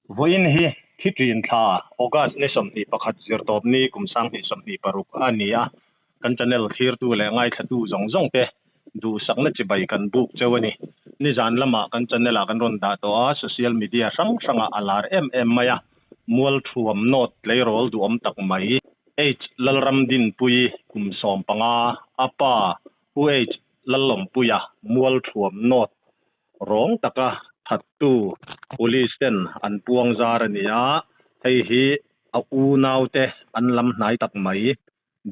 Vawiin hi thi ṭin thla August ni 21 zirtawpni kum 2026 a ni a, kan channel thlirtu leh ngaithlatu zawng zawng te duhsakna chibai kan buk cheu a ni. Nizan lamah kan channel ah kan rawn dah tawh a, social media hrang hrangah a lar em em mai a, Mualthuam North tleirawl duhawm tak mai H Lalramdinpuii kum 15, a pa Pu H Lallawmpuia Mualthuam North Rawng taka thattu Police ten an puang zar a ni a, hei hi a unaute an lam hnai tak mai.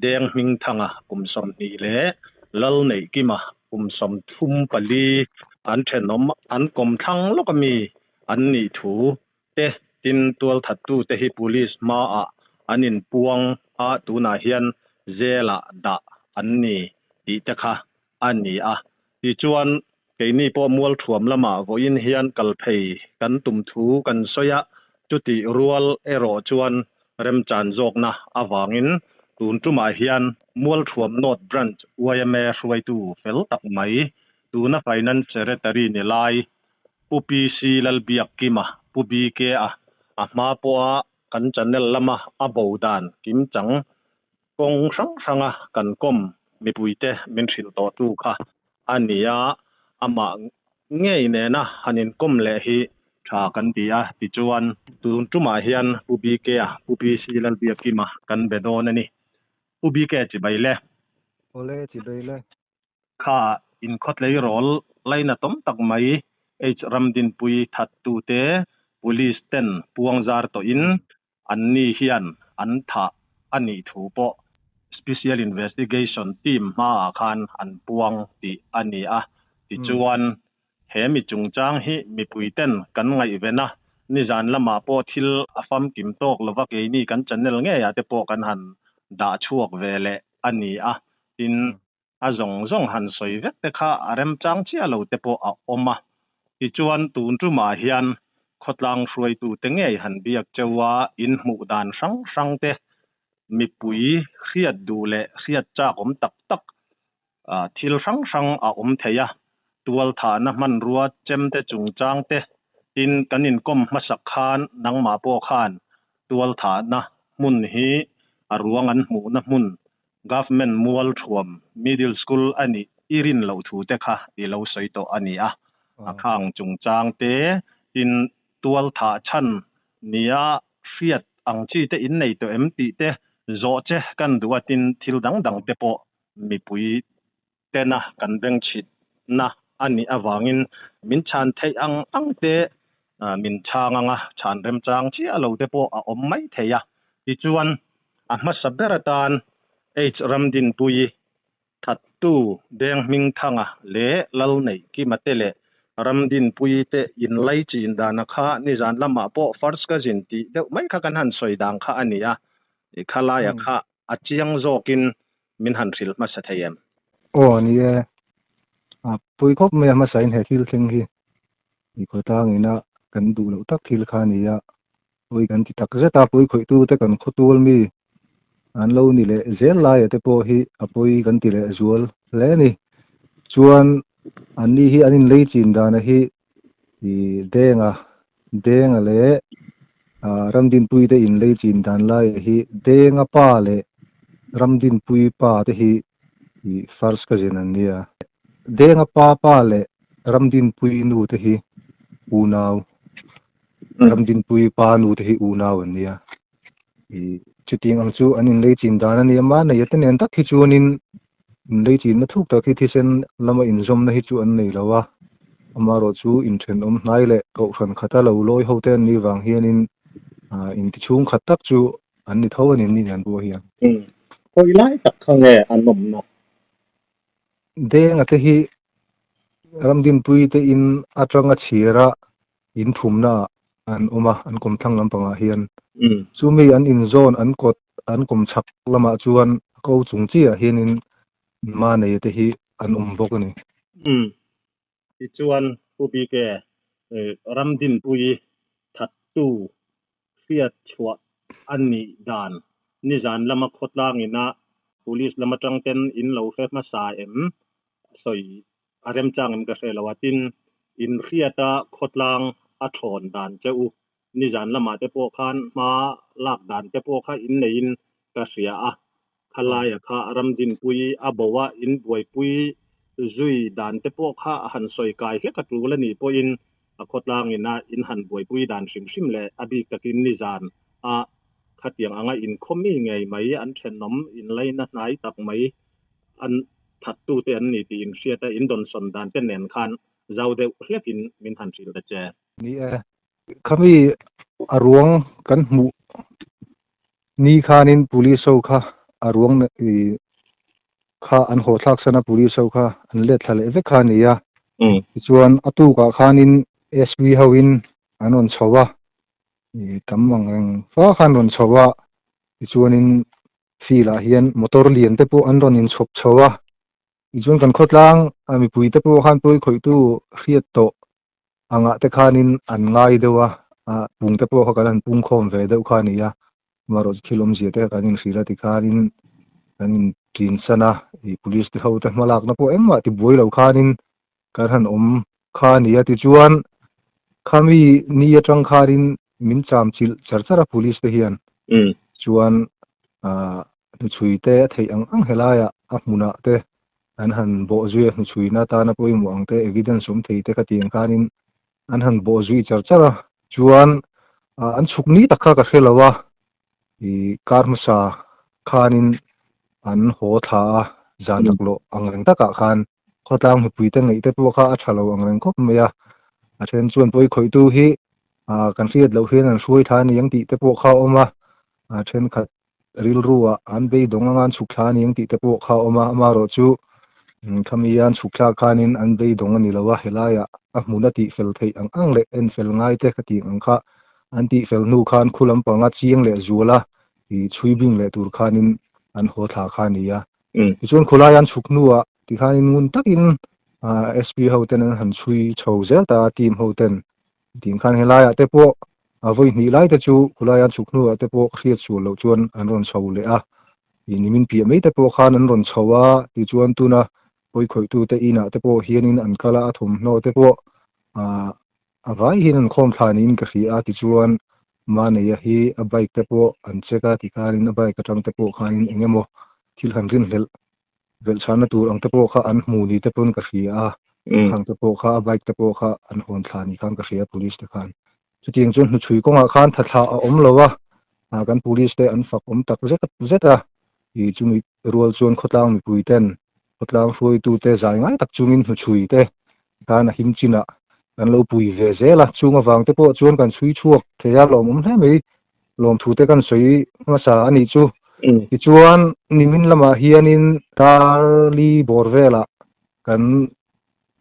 Deng Hmingthanga kum 20 leh Lalneihkima kum 34 an thenawm an kawm thlang lawk ami an nih thu te tin tualthattute hi Police hmaah an inpuang a, tunah hian jail ah dah an ni tih te kha a ni a. Tichuan, keini pawh Mualthuam lamah vawiin hian kal phei kan tum thu kan sawi a, chutih rual erawh chuan remchan zawkna avangin tun tumah hian Mualthuam North Branch yma hruaitu fel tak mai, tuna Finance Secretary ni lai Pu PC Lalbiakkima, Pu BK-a, a hma pawha kan channel lama a bo dan kimchang Kawng hrang hranga kan kawm mipuite min hrilh tawhtu kha a ni a, amah ngei nena han inkawm leh hi tha kan ti a, tichuan tun tumah hian Pu BK-a, Pu PC Lalbiakima kan be dawn a ni. Pu BK chibai le. Awle, chibai le. Kha inkhawtleirawl lainatawm tak mai H Ramdinpui thattute Police ten puangzar tawhin Anni hian an thah a nih thu pawh Special Investigation Team hmaah khan an puang tih a ni a. Tichuan, he mi chungchang hi mipuiten kan ngaihven a, nizan lamah pawh thil a famkim tawk lova keini kan channel ngeiah te pawh kan han dah chhuak ve leh a ni a. Tin, a zawng zawng han sawi vek te kha a remchang chiah lo te pawh a awm a. Tichuan tun tumah hian khawtlang hruaitute ngei han biak cheu a, in hmuh dan hrang hrang te, mipui hriat duh leh hriat chak awm tak tak thil hrang hrang a awm thei a, tualthahna hmanrua chem te chungchang te, tin kan inkawm hmasak khan nangmah pawh khan tualthahna hmun hi a ruang an hmuhna hmun Government Mualthuam Middle School a nih i rin loh thu te kha i lo sawi tawh a ni a. A khang chungchang te tin tual thah chhan nia hriat ang chi te in nei tawh em tih te zawh che kan duh a, tin thil dang dang te pawh mipui tena kan bengchhit na a nih avangin min chhan theih ang ang te min chhang anga chhan remchang chiah lo te pawh a awm mai thei a. Tichuan, a hmasa ber atan H Ramdinpuii, Thattu Denghmingthanga leh Lalneihkima te leh Ramdinpuii te inlaichin dana kha nizan lamah pawh first cousin tih deuh mai kha kan han sawi dan kha a ni a, khalaia kha a chiang zawkin min han hrilh hmasa thei em? Aw ni e, a pui khawp mai a hmasain he thil thleng hi i khawtlangina kan duh loh tak thil kha a ni a, pawi kan ti tak zet a, pawi khawihtute kan khawtual mi an lo ni leh zel laia te pawh hi a pawi kan ti leh zual hle a ni. Chuan anni hi an inlei chin dana hi i Denga, Denga leh Ramdinpui te inlei chin dan laia hi Denga pa leh Ramdinpui pa te hi i first cousin an nia. Denga pa pa leh Ramdinpui nu te hi unau, Ramdinpui pa nu te hi unau an nia. I chutiang ang chu an inlei chin dan a nia. Mahni te nen tak hi chuanin inlei chinna thuk tak hi thisen lama inzawmna hi chu an nei lo a. Amaherawh chu inthenawm hnai leh kohhran khata lo lawi ho te an nih vang hianin inti chhung khat tak chu an ni tho a ni ni an buai hian. Khawi lai tak kha nge an awmna? Denga te hi Ramdinpui te in atanga chhira in thumna ah an awm a, an kawmthlang lampangah hian. Chumi an inzawn an kawt an kawm chhak lamah chuan a ko chung chiah hianin Manei te hi an awm bawk a ni. Umm. Tichuan Pu BK Ramdinpuii thattu hriat chhuah a nih dan nizan lama khawtlang ina Police lam atang ten in lo hre hmasa em sawi a remchang em ka hre lo a, tin inhriata khawtlang a thawn dan che u. Nizan lamah te pawh khan hma lak dan te pawh kha in neiin ka hria a, khalaia kha Ramdinpui a bo a in buaipui zui dan te pawh kha a han sawi kai hlek a tul a nih pawhin a khawtlangin a in han buaipui dan hrim hrim leh a bik takin nizan a khatiang anga inkhawm mi ngei mai an thenawm inlaina hnai tak mai an thattute an ni tih inhriat a indawnsawn dan te nen khan zau deuh hlekin min han hrilh ta che. Ni e, khami a ruang kan hmuh ni khanin police ho kha a ruang kha an haw thlak san a, police ho kha an let thla leh vek kha a ni a. Tichuan a tukah khanin SP hoin an rawn chho a, tam ang reng fa khan rawn chho a, tichuanin field ah hian motor lian te pawh an rawn inchhawp chho a, tichuan kan khawtlang mipui te pawh khan pawi khawihtu hriat tawh angah te khanin an ngai deuh a, pung te pawh kha kan han pung khawm ve deuh kha a ni a, amaherawhchu thil awmzia te kha kan inhrilh a tikhanin kan inṭin san a, ih police te ho te hmalakna pawh engmah tibuai lo khanin kan han awm kha a ni a, tichuan khami ni atang khanin min cham chilh char char a police te hian chuan hnuchhui te a theih ang ang helaiah a hmunah te an han bawh zui a, hnuchhuina atana pawimawh ang te evidence awm thei te kha tiang khanin an han bawh zui char char a, chuan an chhuk ni tak kha ka hre lo a, ih kar hmasa khanin an haw thla a, zan laklawh ang reng takah khan khawtlang mipui te ngaih te pawh kha a tha lo ang reng khawp mai a, a then chuan pawi khawihtu hi kan hriat loh hian an hruai thla a ni ang tih te pawh kha a awm a, a thenkhat rilru ah an beidawng anga an chhuk thla a ni ang tih te pawh kha a awm a, amaherawh chu khami an chhuk thlak khanin an beidawng a ni lo a, helaiah a hmun a tih fel theih ang ang leh en fel ngai te ka tih ang kha an tih fel hnu khan khu lampanga chiang leh zual a ih chhui bing leh tur khanin an haw thla kha a ni a. Tichuan khawlai an chhuk hnuah tikhanin ngun takin SP ho ten an han chhui chho zel ta a, team ho ten. Tih khan helaiah te pawh vawi hnih lai te chu khawlai an chhuk hnuah te pawh hriat sual loh chuan an rawn chho leh a. Ih nimin piah mai te pawh khan an rawn chho a, tichuan tuna pawi khawihtute inah te pawh hianin an kal a, a thawmhnaw te pawh a vai hian an khawm thla niin ka hria a, tichuan Maneia hi a bike te pawh an check a tikhanin a bike atang te pawh khanin eng emaw thil han rinhlelh velh chhahna tur ang te pawh kha an hmu ni te pawn ka hria a, khang te pawh kha a bike te pawh kha an hawn thla ni khan ka hria police te khan. Chutiang chuan hnuchhui kawngah khan tha thlah a awm lo a, kan police te an fak awm tak zet zet a, ih chumi rual chuan khawtlang mipui ten khawtlang hruaitute zai ngai tak chungin hnuchhui te khan a him chinah kan lo pui ve zel a, chung avang te pawh chuan kan chhui chhuak thei a, lawmawm hle mai lawmthu te kan sawi hmasa a nih chu. Tichuan nimin lamah hianin Darli bawr velah kan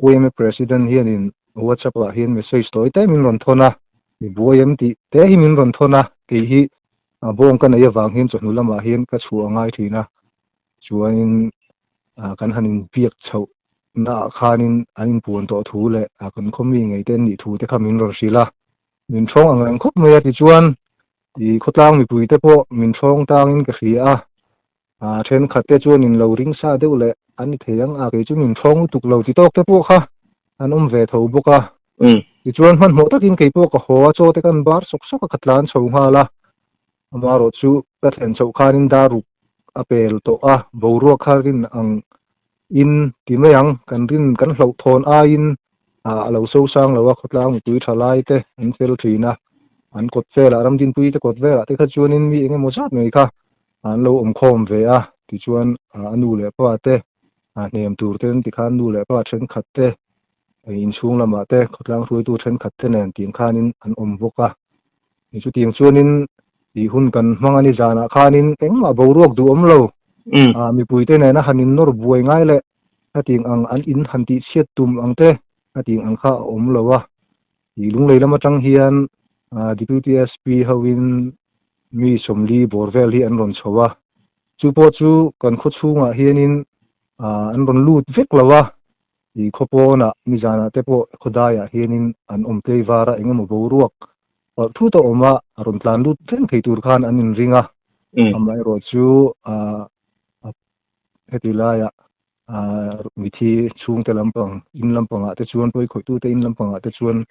YMA President hianin WhatsApp ah hian message tawi te min rawn thawn a, mi buai em tih te hi min rawn thawn a, kei hi bawng ka neih avang hian chawhnu lamah hian ka chhuah a ngai thin a, Chuanin kan han inbiak chhoh naah khanin an inpuan tawh thu leh kan khaw mi ngei te an nih thu te kha min rawn hrilh a, min thawng ang reng khawp mai a. Tichuan i khawtlang mipui te pawh min thawng tangin ka hria a, thenkhat te chuan in lo ring sa deuh leh an ni thei ang a, kei chu min thawng lutuk lo ti tawk te pawh kha an awm ve tho bawk a. Tichuan hmanhmawh takin kei pawh ka haw a, chaw te kan bar sawk sawk a, ka tlan chho nghal a. Amaherawh chu ka thlen chhoh khanin dar ruk a pel tawh a, boruak kha rin ang in ti mai ang, kan rin kan hlauhthawn aiin a lo so sang lo a, khawtlang mipui tha lai te an fel thin a, an kawt velah Ramdinpui te kawt velah te kha chuanin mi eng emaw zat mai kha an lo awm khawm ve a, tichuan a nu leh pa te hnem tur ten tikhan nu leh pa thenkhat te inchhung lamah te khawtlang hruaitu thenkhat te nen tih khanin an awm bawk a. Chutiang chuanin tih hun kan hmang a ni zanah khanin engmah boruak duh awm lo. Mipuite nena han innawr buai ngai leh hetiang ang an in han tih chhiat tum ang te hetiang ang kha a awm lo a. Tih lunglei lam atang hian Deputy SP hoin mi 40 bawr vel hi an rawn chho a. Chu pawh chu kan khaw chhungah hianin an rawn lut vek lo a. I khaw pawnah nizanah te pawh khawdaiah hianin an awm tlei var a, engemaw boruak palh thut a awm a, a rawn tlan lut reng thei tur khan an inring a. Amaherawh chu heti laiah mithi chhungte lampang, in lampangah te chuan, pawi khawihtute in lampangah te chuan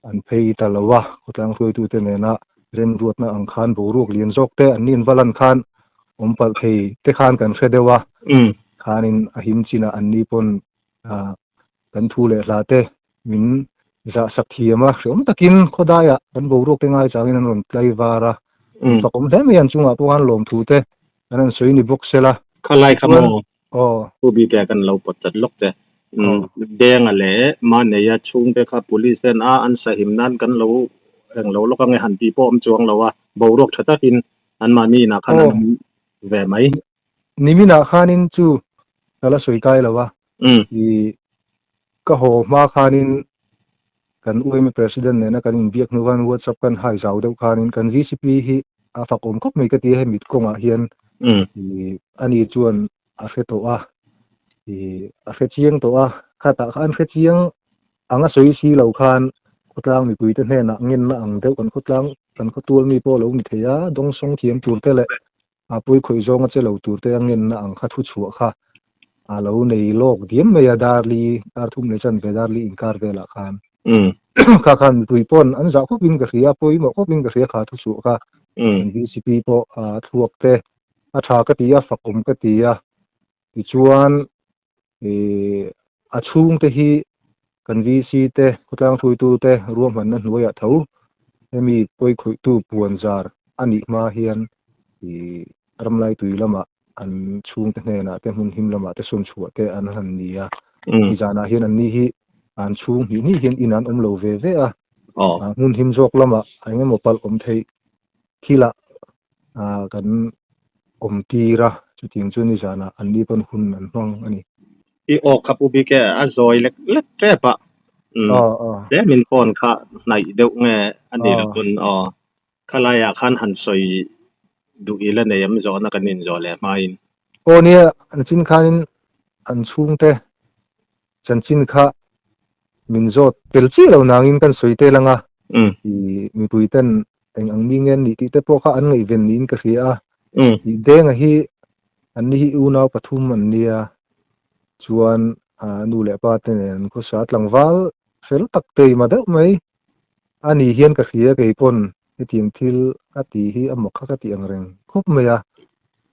an phei ta lo a, khawtlang hruaitute nena remruatna ang khan boruak lian zawk te an nin va lan khan awm palh thei te khan kan hre deuh a, khanin a him chinah an ni pawn kan thu leh hla te min zah sak thiam a, hreawm takin khawdaiah kan boruak te ngai changin an rawn tlai var a, fakawm hle mai an chungah pawh khan lawmthu te kan han sawi ni bawk sela. Khalai kha maw Aw. Pu Bike kan lo pawt chat lawk che. Denga leh Maneia chhungte kha Police ten a an sahim nan kan lo eng lo lawk ange han tih pawh awm chuang lo a, boruak tha takin anmahni inah khan an awm ve mai. Niminah khanin chu ka la sawi kai lo a, i ka haw hma khanin kan UMA President nena kan inbiak hnu khan WhatsApp kan hai zau deuh khanin kan VCP hi a fak awm khawp mai ka ti a, hemi kawngah hian i ani chuan a hre tawh a, i a hre chiang tawh a, khatah khan hre chiang anga sawi si lo khan khawtlang mipuite hnenah ngenna ang deuh kan khawtlang kan khawtual mi pawh a lo ni thei a, dawngsawng thiam tur te leh a pawi khawih zawnga che lo tur te a ngenna ang kha thu chhuah kha a lo nei lawk diam mai a, darli dar thum leh chanve darli inkar velah khan kha khan mipui pawn an zah khawpin ka hria, pawimawh khawpin ka hria kha thu chhuah kha kan VCP pawh a thluak te a tha ka ti a, fakawm ka ti a, tichuan ih a chhungte hi kan VC te khawtlang hruaitu te ruahmanna hnuaiah tho hemi pawikhawihtu puan zar a nih hma hian ih ramlai tui lamah an chhungte hnenah te hmun him lamah te sawn chhuah te an han ni a nizanah hian an ni hi an chhung hnih hnih hian in an awm lo ve ve a hmun him zawk lamah eng emaw palh awm theih thilah kan awm tir a, chutiang chu nizanah an ni pawn hun an hmang a ni. I aw kha Pu Bike a zawi lek lek tep a, tlemin phone kha hnaih deuh nge a ni lo pawn aw khalaiah khan han sawi duh ila nei am zawhna kan inzawh leh hmain. Aw nia, an chin khanin an chhungte chanchin kha min zawt tel chiah lo nangin kan sawi tel anga i mipui ten eng ang mi nge an nih tih te pawh kha an ngaihven niin ka hria a. I Denga hi an ni hi unau pathum an nia chuan nu leh pa te nen an khawsa tlangval fel tak teima deuh mai a ni hian ka hria kei pawn hetiang thil a ti hi a mawk kha ka tih ang reng khawp mai a.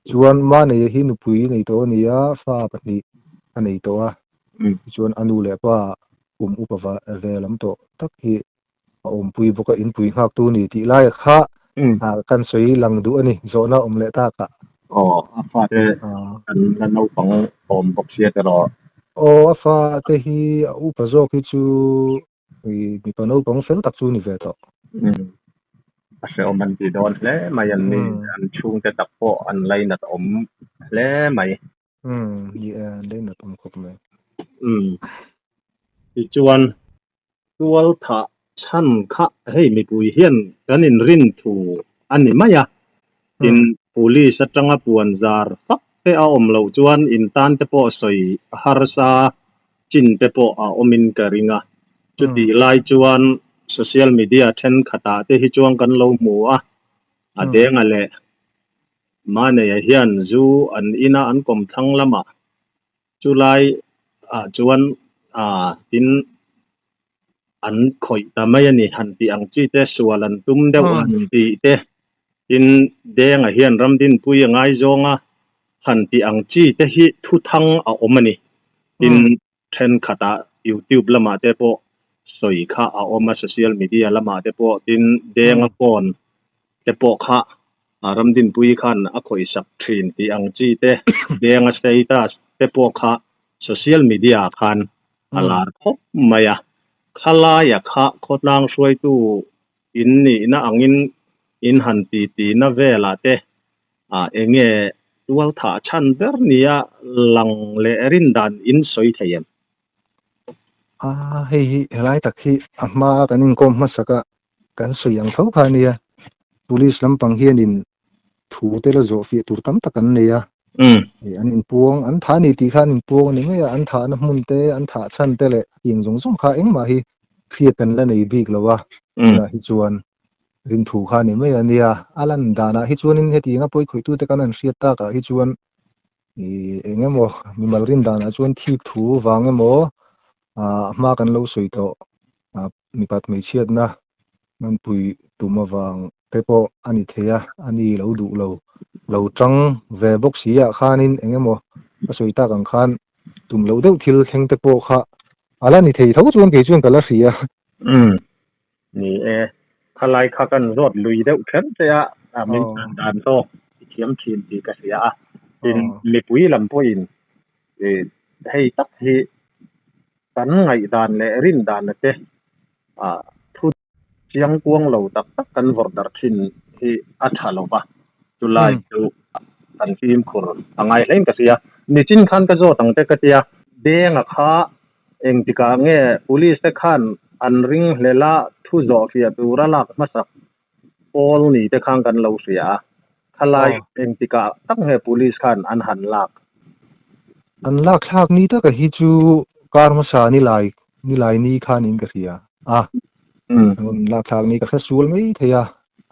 Chuan Maneia hi nupui nei tawh a ni a, fa pahnih a nei tawh a. Tichuan a nu leh pa kum upa ve lam tawh tak hi a awmpui bawk a, inpui nghaktu ni tih laia kha kan sawi lang duh a ni, zawhna awm leh takah. Aw, a fate an la naupang awm bawk sia tiraw? Aw, a fate hi a upa zawk hi chu I mipa naupang fel tak chu ni ve tawh. Umm. A hrehawm an ti dawn hle mai an ni. An chhungte tak pawh an lainat awm hle mai. Umm, ni e, an lainat awm khawp mai. Umm. Tichuan, tual thah chhan kha hei mipui hian kan inrin thu a ni mai a. Tin, police atanga puan zar fak te a awm loh chuan intan te pawh sawi harsa chin te pawh a awmin ka ring a. Chutih lai chuan social media thenkhatah te hi chuan kan lo hmu a, a denga leh Maneia hian zu an ina an kawmthlang lamah chulai ah chuan tin an khawih ta mai a ni han tih ang chi te sual an tum deuh a tih te tin denga hian Ramdinpui a ngaizawng a han tih ang chi te hi thuthang a awm a ni. Tin, thenkhatah YouTube lamah te pawh sawi kha a awm a, social media lamah te pawh tin Denga phone te pawh kha Ramdinpuii khan a khawihsak thin tih ang chi te, Denga status te pawh kha social media ah khan a lar khawp mai a. Khalaia kha khawtlang hruaitu in nihna angin in han ti tihna velah te Ah, eng nge tual thah chhan ber nia lang leh rin dan in sawi thei em? Ah, hei hi helai tak hi a hma kan inkawm hmasak a, kan sawi ang tho kha a nia. Police lampang hianin thu te la zawh fiah tur tam tak an nei a. An inpuang, an thah a ni tih kha an inpuang a ni mai a, an thahna hmun te, an thah chhan te leh tiang zawng zawng kha engmah hi hriat an la nei bik lo a, tunah hi chuan Rinthu kha a ni mai a nia. A lan danah hi chuanin hetianga pawikhawih tute kan han hriat takah hi chuan ih eng emaw mimal rin danah chuan thik thu vang emaw ah hma kan lo sawi tawh Mipat hmeichhiatna hmanpui tum avang te pawh a ni thei a, a ni lo duh lo lo tang ve bawk si ah khanin eng emaw ka sawi tak ang khan tum loh deuh thil thleng te pawh kha a la ni thei tho chuan kei chuan ka la hria. Umm ni e, khalai kha kan zawt lui deuh kher che a, min chhan dan tawk i thiam thin tih ka hria a, tin mipui lam pawhin hei tak hi kan ngaihdan leh rindan te thu chiang kuang lo tak tak kan vawrh darh thin hi a tha lo va, chulai chu kan fimkhur a ngai hlein ka hria. Nichin khan ka zawt ang te ka tia, Denga kha engtikah nge police te khan an ring hlel a thu zawh fiah tura lak hmasak pawl ni te khan kan lo hria a, khalai engtikah tak nge police khan an han lak? An lak thlak ni taka hi chu kar hmasa ni lai ni lai ni khanin ka hria a, an lak thlak ni ka hre sual mai thei a,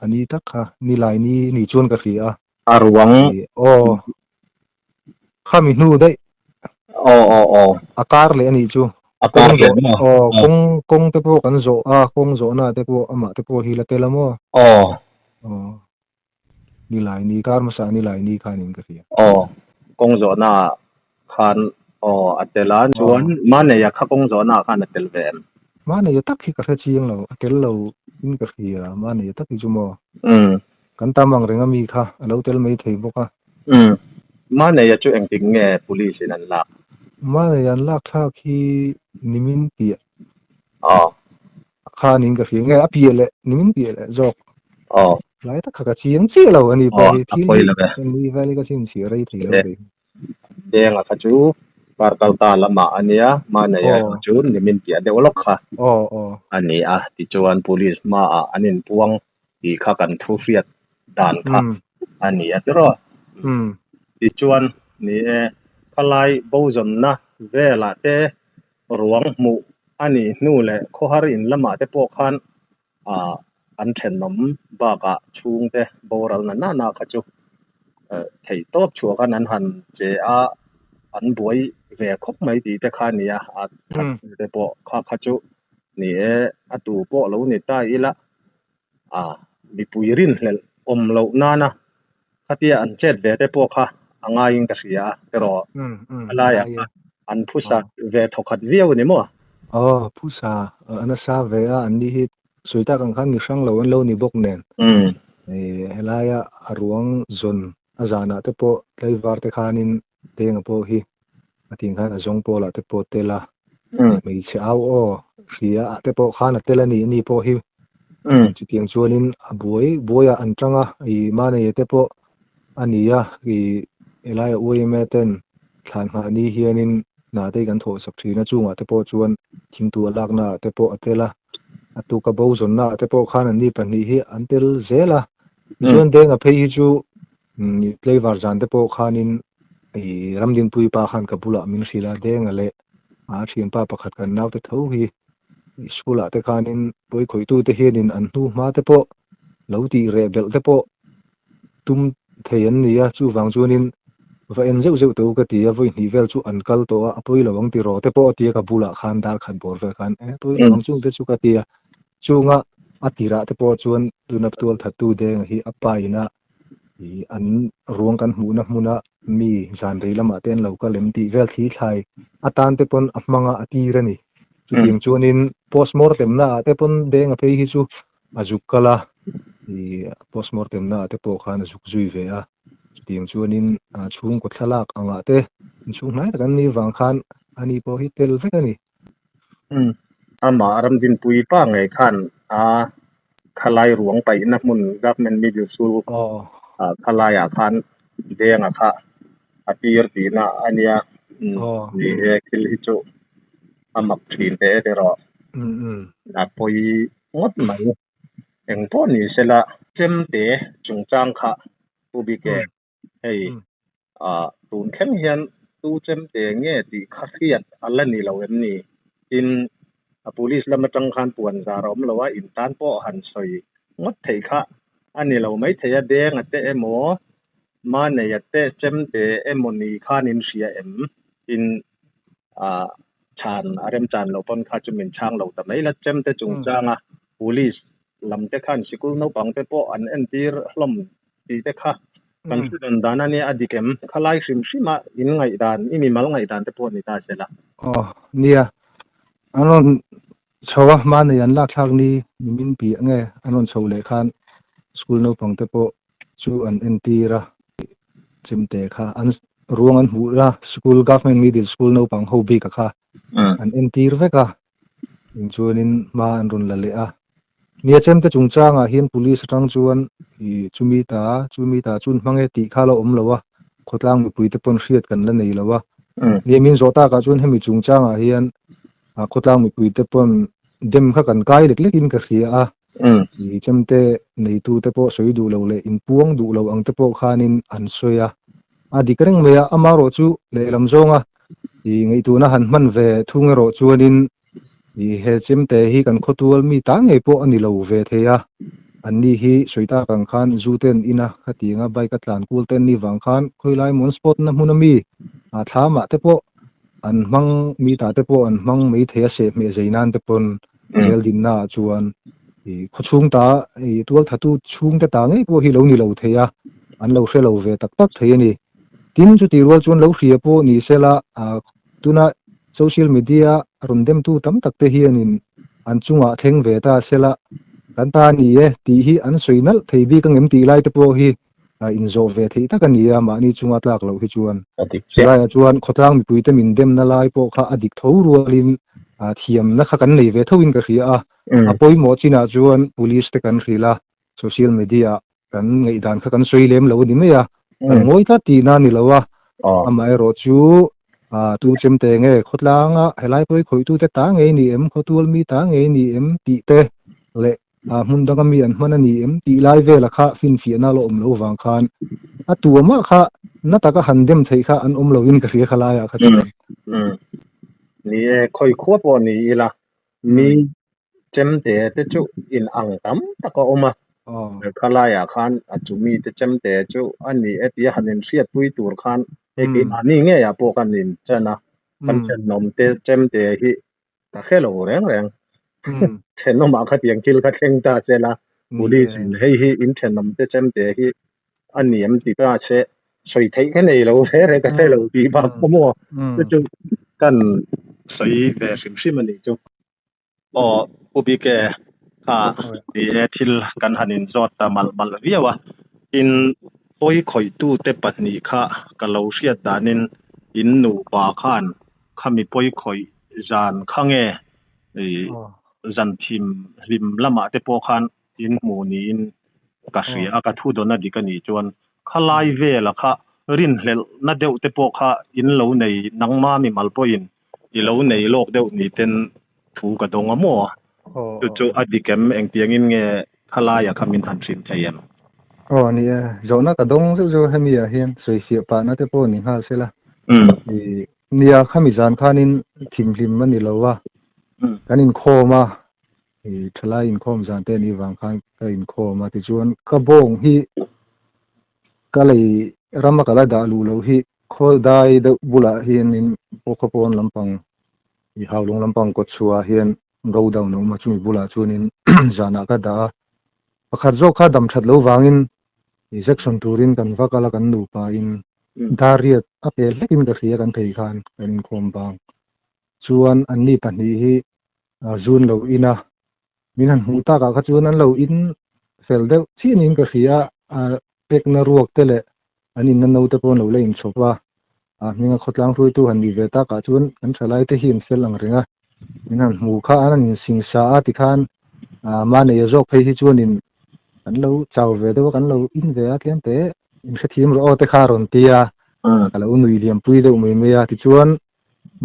a ni tak kha ni lai ni ni chuan ka hria a. A ruang. Aw Khami hnu daih. Aw aw aw. A kar leh a nih chu. A kar leh maw? Aw kawng kawng te pawh kan zawh a, kawng zawhna te pawh amah te pawh hi la tel a maw? Aw. Aw. Nilai ni kar hmasa nilai ni khanin ka hria. Aw kawng zawhna khan aw a tel a chuan Maneia kha kawng zawhna khan a tel ve em? Maneia tak hi ka hre chiang lo, a tel lo in ka hria Maneia tak hi chu maw? Kan tam ang reng a mi kha a lo tel mai thei bawk a. Umm. Maneia chu engtik nge police in an lak? Maneia an lak thlak hi nimin piah. Aw. Khanin ka hria nge a piah leh nimin piah leh zawk. Aw. Tlai tak kha ka chiang chiah lo a ni pawh hi thil hi ni vel hi ka chhinchhiah rei thei lo kei. Denga kha chu kar kal ta lamah a nia, Maneia erawh chu nimin piah deuh lawk kha a ni a, tichuan police hmaah an inpuang tih kha kan thu hriat dan kha a ni a tiraw. Tichuan, ni e, khalai bozawnna velah te ruang hmuh a nih hnu leh khawhar in lamah te pawh khan an thenawm bakah chhungte boral na nana kha chu theih tawp chhuah khan an han che a, an buai ve khawp mai tih te kha a ni a, a te pawh kha kha chu ni e, a tu pawh lo ni ta ila. A mipui rinhlelh awm loh nana khatia an chet ve te pawh kha a ngaiin ka hria a, erawh a laiah khan an phusa ve thawkhat viau a ni maw? Aw, phusa a nasa ve a, an ni hi sawi tak ang khan mi hrang lo an lo ni bawk nen. Helaia a ruang zawn a zanah te pawh tlaivar te khanin Denga pawh hi a tih khan a zawng pawlah te pawh tel a, hmeichhe au aw hria ah te pawh khan a tel a ni ani pawh hi chutiang chuanin a buai buaiah an tang a, ih Maneia te pawh a ni a, ih helaia UIMA ten thlan nghah ni hianin hna te hi kan thawh sak thin a, chungah te pawh chuan thingtu a lakna ah te pawh a tel a, a tuka bo zawnna ah te pawh khan anni pahnih hi an tel zel a, tichuan Denga phei hi chu Tleivar zan te pawh khanin i Ramdinpui pa khan ka bulah min hrilh a, Denga leh a thianpa pakhat kan naute tho hi school ah te khanin pawikhawihtu te hianin an hnu hma te pawh lo tih reh belh te pawh tum thei an ni a, chuvang chuanin va en zeuh zeuh teh u ka ti a, vawi hnih vel chu an kal tawh a, a pawi lo ang tiraw te pawh a ti a, ka bulah khan dar khat bawr vel khan e pawi lo ang chung te chu ka ti a, chunga a tirah te pawh chuan tuna tual thattu Denga hi a pa ina Ih an ruang kan hmuhna hmuna mi zan rei lamah te an lo kal em tih vel thli thlai atan te pawn a hmanga a tir a ni. Chutiang chuanin postmortem naah te pawn Denga phei hi chu a zuk kal a, ih postmortem naah te pawh khan a zuk zui ve a. Chutiang chuanin chhungkaw thlalak angah te inchhung hnai tak an nih vang khan ani pawh hi tel vek a ni. Amah Ramdinpui pa ngei khan a khalai ruang paihna hmun Government Middle School khalaiah khan Denga kha a tir tihna a nia. Ni e, thil hi chu a mak thin teh e tiraw. A pawi ngawt mai. Eng pawh ni sela chemte chungchang kha Pu Bike Hei tun thleng hian tu chemte nge tih kha hriat a la ni lo em ni? Tin, a police lam atang khan puan zar a awm lo a, in tan pawh han sawi ngawt theih kha a ni lo maithei a, Denga te emaw, Maneia te chemte emaw ni khan in hria em? Tin, Chhan a remchan loh pawn kha chu min chhang lo ta mai la. Chemte chungchanga police lam te khan sikul naupang te pawh an entir hlawm tih te kha kan thu dawn dan a nia a dik em? Khalai hrim hrim a in ngaihdan, i mimal ngaihdan te pawh ni ta se la. Aw nia, an rawn chho a, hmanei an lak thlak ni nimin piah nge an rawn chho leh khan school naupang te pawh chu an entir a, chemte kha an ruang an hmuh la, school government middle school naupang ho bik a kha an entir vek a, Chuanin hma an rawn la leh a. Nia chemte chungchangah hian police atang chuan ih chumi ta chumi ta chun hmang e tih kha la awm lo a, khawtlang mipuite pawn hriat kan la nei lo a. Nia min zawh takah chuan hemi chungchangah hian khawtlang mipuite pawn dem kha kan kai lek lekin ka hria a. Ih chemte neitute pawh sawi duh lo leh inpuang duh lo ang te pawh khanin an sawi a. A dik reng mai a, amaherawh chu lehlam zawnga ih ngaihtuahna han hman ve thung erawh chuanin ih he chemte hi kan khawtual mi ta ngei pawh a ni lo ve thei a, anni hi sawi tak ang khan zu te an in a, khatianga bike a tlan kual te an nih vang khan khawilai mawn spot na hmun ami ah thlamah te pawh an hmang mi ta te pawh an hmang mai thei a sehhmeh zei nan te pawn zel dinna ah chuan ih khawchhung ta ih tualthatu chhungte ta ngei pawh hi lo ni lo thei a, an lo hre lo ve tak tak thei a ni. Tin, chutih rual chuan lo hria pawh ni sela, tuna social media rawn demtu tam tak te hianin an chungah thleng ve ta sela, kan ta a ni e tih hi an sawi nalh thei bik angem tih lai te pawh hi inzawh ve theih tak a ni a, mahni chunga tlak loh hi chuan. Chulaiah chuan khawtlang mipuite min demna lai pawh kha a dik tho rualin thiamna kha kan nei ve thoin ka hria a, a pawimawh chinah chuan police te kan hrilh a, social media kan ngaihdan kha kan sawi lem lo a ni mai a, kan ngawi tlat tihna a ni lo a, amaherawh chu tu chemte nge khawtlanga helai pawh hi khawihtute ta ngei ni em, khawtual mi ta ngei ni em tih te leh hmun danga mi an hman a ni em tih lai vela kha finfiahna la awm lo vang khan a tuamah kha na taka han dem theih kha an awm loin ka hria khalaiah kha chuan. Ni e, khawi khua pawh ni ila mi Chemte te chu in ang tam tak a awm a, khalaiah khan a chumi te chemte chu a ni e tia han inhriatpui tur khan hei keimahni ngeiah pawh kan inchan a, kan thenawm te chemte hi ka hre lo reng reng. Thenawmah khatiang thil kha thleng ta se la, police in hei hi in thenawm te chemte hi a ni em ti ta se sawi theih ka nei lo re re ka hre lo tih bak pawh maw chu chu kan sawi ve hrim hrim a nih chu. Aw Pu Bike kha ni e thil kan han inzawt ta malh malh viau a, in pawi khawihtute pahnih kha ka lo hriat danin in nupa khan khami pawi khawih zan kha nge ih zan thim hlim lamah te pawh khan in hmuh niin ka hria a, ka thu dawn a dik a nih chuan khalai vela kha rinhlelhna deuh te pawh kha in lo nei nangma mimal pawhin I lo nei lawk deuh ni ten thu ka dawng a maw? Chu chu a dik em? Engtiangin nge khalaia kha min han hrilh thei em? Aw ni e, zawhna ka dawng zeuh zeuh hemi ah hian sawifiah pahna te pawh ni nghal sela. I nia khami zan khanin thimhlim a ni lo a, kan inkhawm a, i thalai inkhawm zan te anih vang khan ka inkhawm a tichuan ka bawng hi ka lei rama ka la dah luh loh hi Khawl dai deuh bulah hianin pawkhaw pawn lampang ih haulawng lampang kawt chhuahah hian go down a awm a, chumi bulah chuanin zanah ka dah a, pakhat zawk kha dam that lo vangin injection turin kan va kal a kan nupa in dariat a pe hlekin ka hria kan phei khan kan inkhawm vang chuan anni pahnih hi zun lo in a, min han hmuh takah kha chuan an lo in fel deuh chiah niin ka hria a, pekna ruak te leh an inna naute pawh an lo la inchhawp a, a hminga khawtlang hruaitu han nih ve takah chuan kan thalai te hi an fel ang reng a, min han hmu kha an han insingsa a tikhan mahneia zawk phei hi chuanin kan lo chau ve deuh a, kan lo in ve a tlem te inhrethiam rawh aw te kha a rawn ti a, ka lo nui liampui deuh mai mai a, tichuan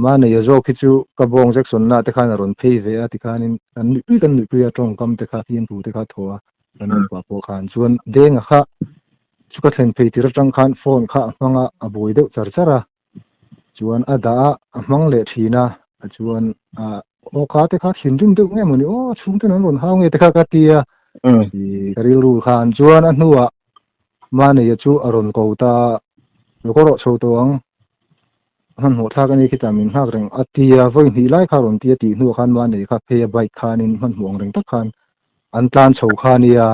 mahneia zawk hi chu ka bawng Jackson na te khan a rawn phei ve a tikhanin kan nuihpui kan nuihpui a tawngkam te kha fiamthu te kha thaw a kan nupa pawh khan chuan denga kha Chu ka thlen phei tir atang khan phone kha a hmang a, a buai deuh char char a, chuan a dah a, a hmang leh thin a, chuan aw kha te kha thinrim deuh nge mawni aw chhungten an rawn hau nge te kha ka ti a, ka rilru khan chuan a hnuah Maneia chu a rawn ko ta a, lo ka rawh chho tawh ang. Hmanhmawh thlak a ni khitah min nghak reng a ti a, vawi hnih lai kha rawn ti a tih hnuah khan mahni kha phei a bike khanin hmanhmawh ang reng tak khan an tlan chho kha a nia.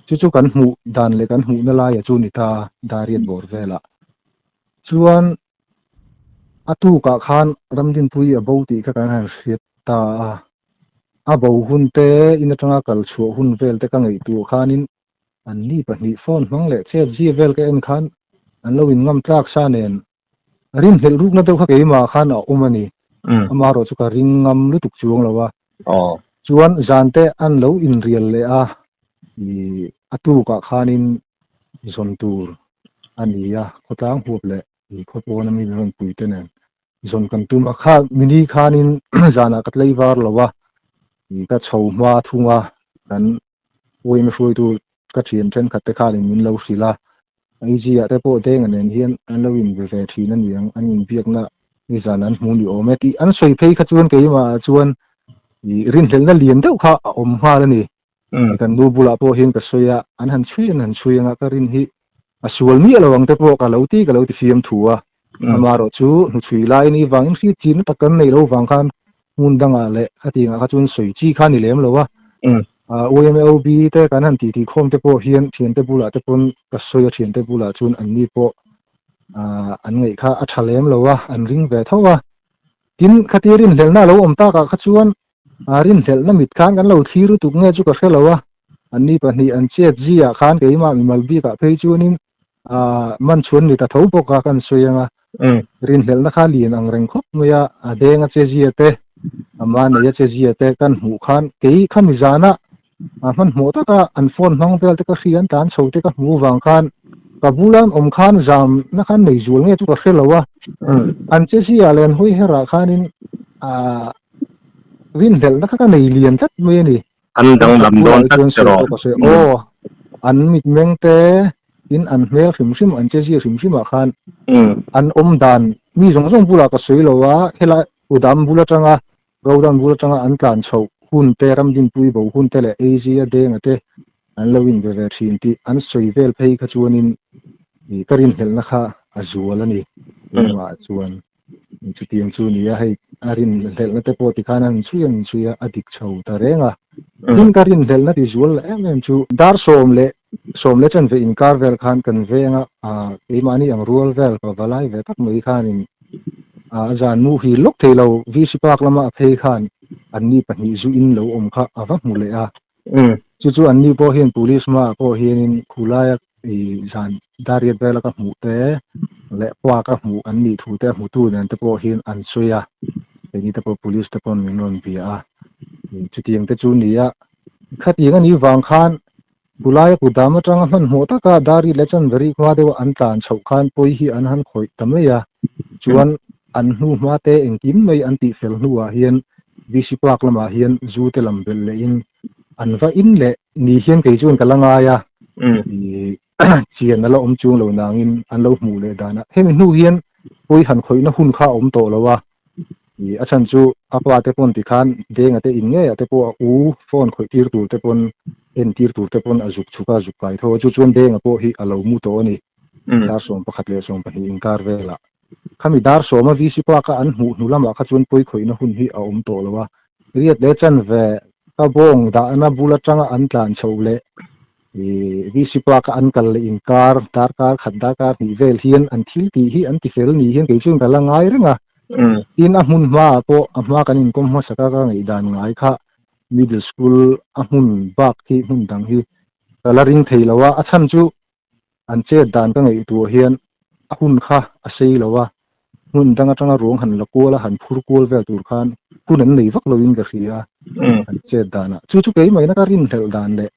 Chu chu kan hmuh dan leh kan hmuhna laia chu ni ta Dariat bawr velah chuan a tukah khan Ramdinpuii a bo tih kha kan han hriat ta a, a bo hun te in atanga kal chhuah hun vel te ka ngaihtuah khanin An ni pahnih phone hmang leh chet zia vel ka en khan an lo in ngam tlak sa nen rinhlelh rukna deuh kha keimah khan a awm a ni. Amaherawh chu ka ring ngam lutuk chuang lo a. Chuan zan te an lo inrial leh a, ih a tukah khanin zawn tur a ni a, khawtlang huap leh ih khawpawn a mi rawn pui te nen zawn kan tum a. Kha mini khanin zanah ka tlei var lo a, ih ka chho hma thung a, kan Uaim hruaitu ka thian thenkhat te khanin min lo hrilh a, IG ah te pawh Denga nen hian an lo inbe ve thin a niang, an inbiakna nizan an hmu ni awm e tih an sawi phei kha chuan keimah ah chuan ih rinhlelhna lian deuh kha a awm nghal a ni. Kan nu bulah pawh hian ka sawi a, an han chhui an han chhui anga ka rin hi a sual miah lo ang te pawh ka lo ti ka lo ti fiam thu a, amaherawh chu hnuchhui lai ni vangin hriat chin tak kan neih loh vang khan hmun dangah leh khatiangah kha chuan sawi chi kha ni lem lo a, UMOB te kan han tih tih khawm te pawh hian thiante bulah te pawn ka sawi a thiante bulah chuan an ni pawh an ngaih kha a tha lem lo a, an ring ve tho a, tin khatia rinhlelhna a lo awm takah kha chuan A rinhlelhna mit khan kan lo thlir lutuk nge chu ka hre lo a, anni pahnih an chet ziah khan keimah mimal bikah phei chuanin man chhuan ni ta tho bawk a kan sawi ang a, rinhlelhna kha lian ang reng khawp mai a, a deng a che zia te, a manei a che zia te kan hmuh khan kei khami zana hmanhmawh taka an phone hmang vel te ka hria an tlan chho te ka hmuh vang khan ka bula an awm khan zamna khan nei zual nge chu ka hre lo a, an che zia leh an hawi herah khanin Rinhlelhna kha ka nei lian tlat mai a ni. An danglam dawn tlat che rawh. Aw, an mitmeng te in an hmel hrim hrim, an chezia hrim hrim ah khan an awm dan mi zawng zawng bulah ka sawi lo a, helai Udam bul atanga Rodan bul atanga an tlan chhoh hun te, Ramdinpui bo hun te leh Asia Denga te an lo inbe ve thin tih an sawi vel phei kha chuanin ka rinhlelhna kha a zual a ni. Engmah chuan. Chutiang chu ni a, hei a rinhlelhna te pawh tikhan a han chhui a han chhui a, a dik chho ta reng a. Tin ka rinhlelhna ti zual leh em em chu dar sawm leh sawm leh chanve inkar vel khan kan veng a, keimahni ang rual vel ka va lai ve tak mai khanin a zan mu hi lawk thei lo VC Park lama a phei khan anni pahnih zu in lo awm kha a va hmu leh a. Chu chu anni pawh hian police hmaah pawh hianin khulaia i zan dariat vela ka hmuh te leh pa ka hmuh an nih thu te a hmutu nen te pawh hian an sawi a, keini te pawh police te pawn min rawn bia a, chutiang te chu ni a, khatiang a nih vang khan khulaia kutdam atanga hmanhmawh taka dari leh chanveri hma deuha an tlan chhoh khan pawi hi an han khawih ta mai a, chuan an hnu hma te engkim mai an tihfel hnuah hian VC Park lamah hian zu te lam belh lehin an va in leh ni hian kei chuan ka la ngai a, chian a la awm chung lo nangin an lo hmuh leh dan a. Hemi hnu hian pawi han khawihna hun kha a awm tawh lo a, a chhan chu a pa te pawn tikhan Denga te in ngeiah te pawh a u phone khawih tir tur te pawn en tir tur te pawn a zuk chhuk a, zuk kai tho a, chu chuan Denga pawh hi a lo mu tawh a ni, dar 11 leh 20 inkar velah. Khami dar sawma VC Park-a an hmuh hnu lamah kha chuan pawi khawihna hun hi a awm tawh lo a, riat leh chanve ka bawng dahna bul atanga an tlan chhoh leh VC Park-a an kal leh inkar darkar khat darkar hnih vel hian an thil tih hi an ti fel ni hian kei chuan ka la ngai reng a. Tin, a hmun hmaah pawh a hma kan inkawm hmasaka ka ngaihdan ngai kha middle school a hmun bak hi hmun dang hi ka la ring thei lo a, a chhan chu An chet dan ka ngaihtuah hian a hun kha a sei lo a, hmun dang atanga ruang han la kual a, han phur kual vel tur khan hun an nei vak loin ka hria a, an chet danah. Chu chu keimahina ka rinhlelh dan leh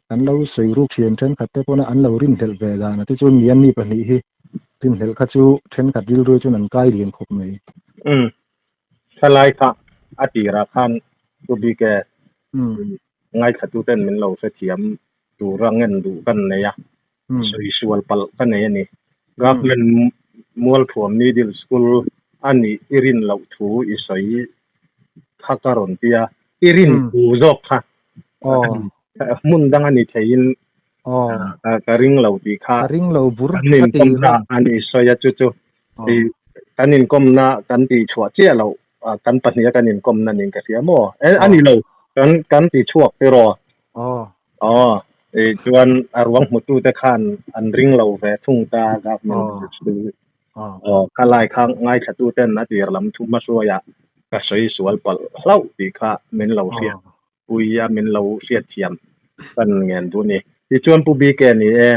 kan lo sawi ruk thian thenkhat te pawna an lo rinhlelh ve dan a te chuan mi anni pahnih hi rinhlelh kha chu thenkhat rilru chuan an kai lian khawp mai. Umm, thalai kha a tirah khan Pu Bike ngaithlatuten min lo hrethiam tura ngen duh kan nei a, sawi sual palh ka nei a ni. Government Mualthuam Middle School a nih i rin loh thu i sawi kha ka rawn ti a, i rin thu zawk kha hmun dang a ni theiin ka ring lo tih kha ka ring lo bur kan inkawm ta a ni sawi a chu chu. Kan inkawmna kan tih chhuah chiah loh kan pahniha kan inkawmna niin ka hria maw? E a ni lo, kan kan ti chhuak tiraw? Aw. Aw, e chuan a ruang hmutute khan an ring lo ve thung ta government chu. Aw, kha lai kha ngaithlatuten a tir lam thu hmahruaiah ka sawi sual palh hlauh tih kha min lo hriat pui a, min lo hriatthiam kan ngen duh a ni. Tichuan Pu BK ni e,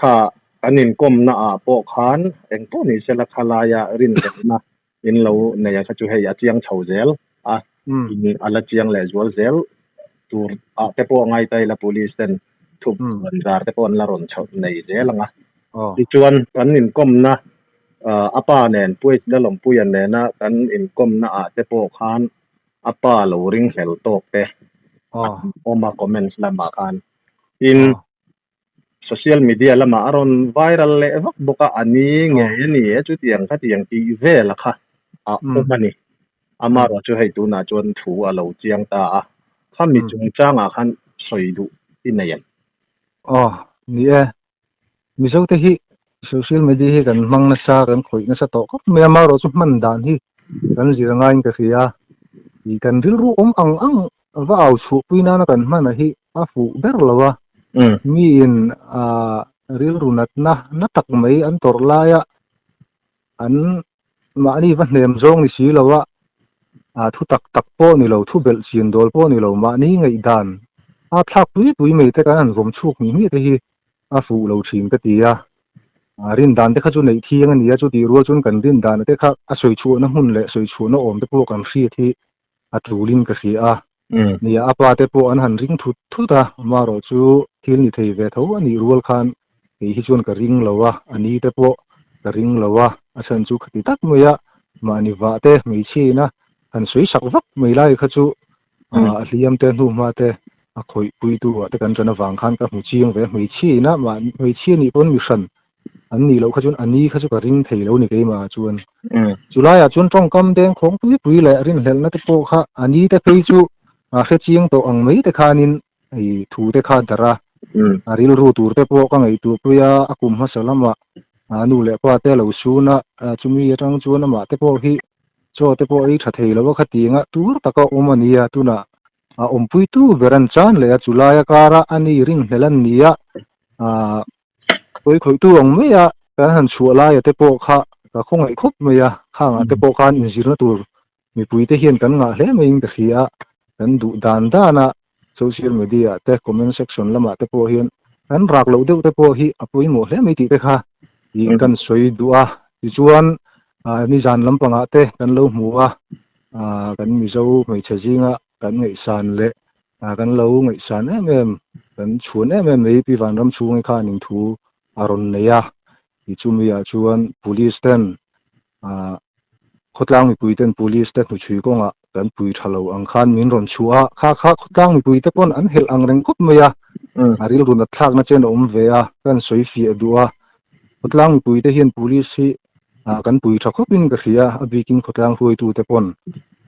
kha kan inkawmna ah pawh khan eng pawh ni sela kha laia rinhlelhna in lo nei a kha chu hei a chiang chho zel a, in a la chiang leh zual zel tur ah te pawh ngai ta ila police ten thup rawn zar te pawh an la rawn chho nei zel ang a. Tichuan kan inkawmna a pa nen Pu H Lalawmpuia nena kan inkawmna ah te pawh khan a pa lo ringhlel tawk te an awm a comments lamah khan. Tin, social media lamah a rawn viral leh vak bawk a, a ni ngei a ni e chutiang khatiang tih vel a kha a awm a ni. Amaherawh chu hei tunah chuan thu a lo chiang ta a, khami chungchangah khan sawi duh i nei em? Aw, ni e. Mizote hi social media hi kan hmang nasa, kan khawih nasa tawh khawp mai a, amaherawh chu hman dan hi kan zir ngaiin ka hria. Ih kan rilru awm ang ang va au chhuahpui nana kan hman a hi a fuh ber lo a, miin ah rilru natna na tak mai an tawrh laia an mahni va hnem zawng ni si lo a, ah thu tak tak pawh ni lo, thu belh chin dawl pawh ni lo, mahni ngaihdan a thlak pui pui mai te kan han vawm chhuk hnih hnih te hi a fuh lo thin ka ti a, ah rin dan te kha chu neih thiang a ni a, chutih rual chuan kan rin dan te kha a sawi chhuahna hmun leh sawi chhuahna awm te pawh kan hriat hi a tulin ka hria a, nia a pa te pawh an han ring thut thut a, amaherawh chu thil ni thei ve tho a nih rual khan kei hi chuan ka ring lo a, a ni te pawh ka ring lo a, a chhan chu khati tak mai a, mahni vah te hmeichhiain a han sawi sak vak mai lai kha chu a hliam te hnuhma te a khawih puitu ah te kan ṭan avang khan ka hmu chiang ve a, hmeichhiain a mahni hmeichhia nih pawn mi hran an nih loh kha chuan a ni kha chu ka ring thei lo ni keimah ah chuan. Chulaiah chuan tawngkam deng khawng pui pui leh rinhlelhna te pawh kha a ni te phei chu a hre chiang tawh ang mai te khanin i thu te kha darh a, a rilru tur te pawh ka ngaihtuah pui a, a kum hmasa lamah a nu leh pa te a lo sun a, chumi atang chuan amah te pawh hi chaw te pawh ei tha thei lo a khatiang a tur taka awm a nia tunah a awmpuitu ber an chan leh a chulaia kara a ni rinhlelh an ni a, Pawi khawihtu ang mai a, kan han chhuah laia te pawh kha ka khawngaih khawp mai a, khangah te pawh khan inzirna tur mipui te hian kan ngah hle maiin ka hria a, kan duh dan dan a, social media ah te comment section lamah te pawh hian kan rak loh deuh te pawh hi a pawimawh hle mai tih te kha ih kan sawi duh a, tichuan nizan lampangah te kan lo hmu a, kan Mizo hmeichhe zinga kan ngaihsan leh Ah kan lo ngaihsan em em, kan chhuan em em mai Pi Vanram chhungi khan in thu a rawn nei a, ti chumi ah chuan Police ten ah khawtlang mipui ten Police te hnuchhui kawngah kan pui tha lo ang khan min rawn chhuah a, kha kha khawtlang mipui te pawn an helh ang reng khawp mai a, a rilru nat thlakna chen a awm ve a, kan sawi fiah duh a, khawtlang mipui te hian Police hi Ah kan pui tha khawpin ka hria, a bikin khawtlang hruaitute pawn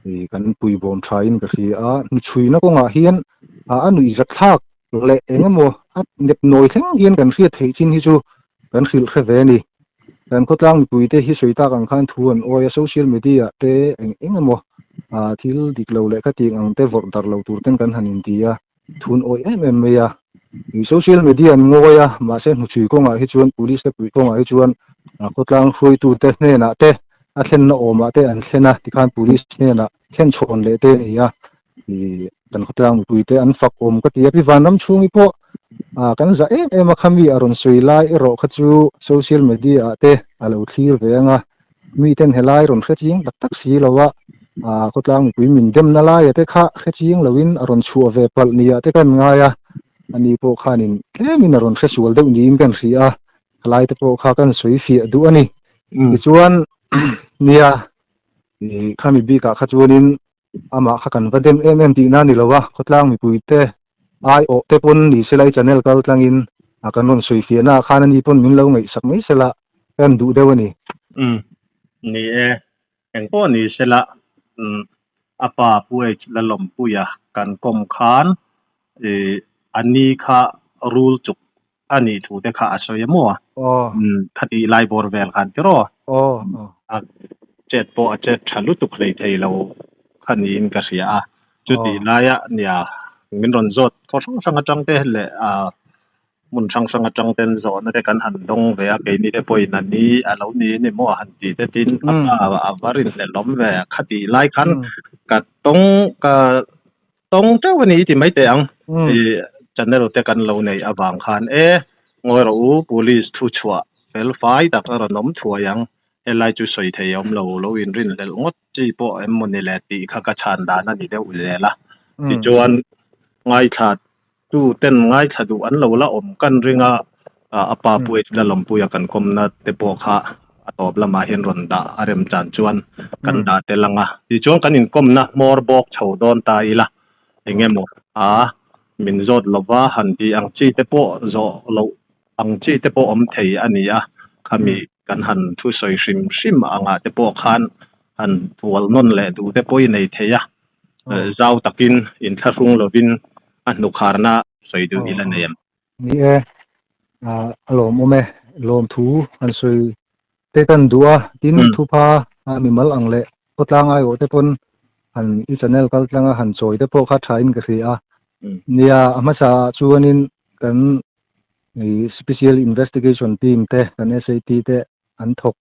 ih kan pui bawm thain ka hria a, hnuchhuina kawngah hian ah a nuihzat thlak leh eng emaw a nep nawi thleng hian kan hriat theih chin hi chu kan hrilh hre ve a ni. Kan khawtlang mipuite hi sawi tak ang khan thu an awi a, social media te eng eng emaw ah thil dik lo leh khatiang ang te vawrh darh lo tur ten kan han inti a. Thun awih em em mai a, social media an ngawi a, mahse hnuchhui kawngah hi chuan police te puih kawngah hi chuan khawtlang hruaitute hnenah te a thlenna awmah te an thlen a, tikhan police hnenah thlen chhawn leh te a ni a, ih kan khawtlang mipui te an fak awm ka ti a, pi Vanram chhungi pawh kan zah em em a khami a rawn sawi lai erawh kha chu social media ah te a lo thlir ve ang a, Miten helai rawn hre chiang tak tak si lo a, khawtlang mipui min demna laia te kha hre chiang loin a rawn chhuah ve palh nia te kan ngai a, ani pawh khanin tlemin a rawn hre sual deuh niin kan hria a, helai te pawh kha kan sawi fiah duh a ni. Tichuan nia khami bikah kha chuanin amah kha kan va dem em em tihna a ni lo a, khawtlang mipui te aiawh te pawn ni sela i channel kal tlangin a kan rawn sawi fiahna ah khan ani pawn min lo ngaihsak mai sela ka en duh deuh a ni. Umm ni e, engpawh ni sela umm a pa Pu H Lalawmpuia kan kawm khan ih a ni kha rul chuk a nih thu te kha a sawi a maw? Aw. Umm khati lai bawr vel khan tiraw? Aw aw. A Chet pawh a chet tha lutuk hlei thei lo kha niin ka hria a. Chutih laia nia min rawn zawt khaw hrang hrang atang te leh hmun hrang hrang atang ten zawhna te kan han dawng ve a, keini te pawhin a ni a lo ni ni maw a han tih te tin a pa a va rinhlelh awm ve a khatih lai khan ka tawng ka tawng teuh a ni i ti mai teh ang i channel te kan lo neih avang khan e ngawi rawh u police thu chhuah fel fai tak a rawn awm thuai ang Helai chu sawi thei awm lo, lo inrinhlelh ngawt chi pawh em maw ni le tih kha ka chhan dan a ni deuh zel a. Tichuan, ngaithla tu ten ngaithla duh an lo la awm kan ring a, a pa Pu H Lalawmpuia kan kawmna te pawh kha a tawp lamah hian rawn dah a rem chan chuan kan dah tel ang a. Tichuan kan inkawmna hmawr bawk chho dawn ta ila, eng emaw a min zawt lova han tih ang chi te pawh zawh loh ang chi te pawh awm thei a ni a, khami kan han thusawi hrim hrim angah te pawh khan han fual nawn leh duh te pawh i nei thei a, zau takin inthlahrung lovin a hnukharna sawi duh ila nei em? Ni e, a lawmawm e, lawmthu han sawi te kan duh a, tin thupha mimal ang leh khawtlang aiawh te pawn han i channel kal tlanga han chawi te pawh kha tha in ka hria a, nia a hmasa ah chuanin kan Special Investigation Team te kan SAT te an thawk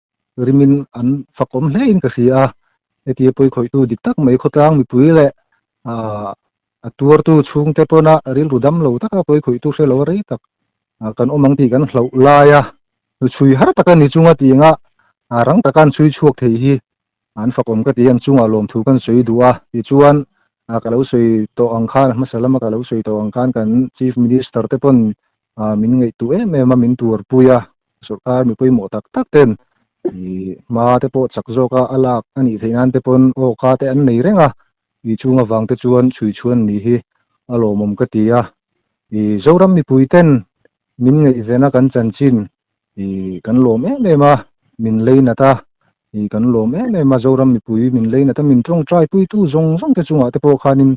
rimin an fakawm hle in ka hria a, heti pawikhawihtu dik tak mai khawtlang mipui leh a tuartu chhungte pawna rilru dam lo taka pawikhawihtu hre lo rei tak kan awm ang tih kan hlauh laia chhui har taka ni chunga tianga rang taka an chhui chhuak thei hi an fakawm ka ti a, an chungah lawmthu kan sawi duh a, tichuan ka lo sawi tawh ang khan hmasa lama ka lo sawi tawh ang khan kan Chief Minister te pawn min ngaihtuah em em a, min tuarpui a, sorkar mi pawimawh tak tak ten ih hma te pawh chak zawka a lak a nih theih nan te pawn aw ka te an nei reng a, ih chung avang te chuan chhui chhuan nih hi a lawmawm ka ti a, ih Zoram mipui ten min ngaihven a kan chanchin ih kan lawm em em a, min leinat a, ih kan lawm em em a, Zoram mipui min leinat a, min tawngtai puitu zawng zawng te chungah te pawh khanin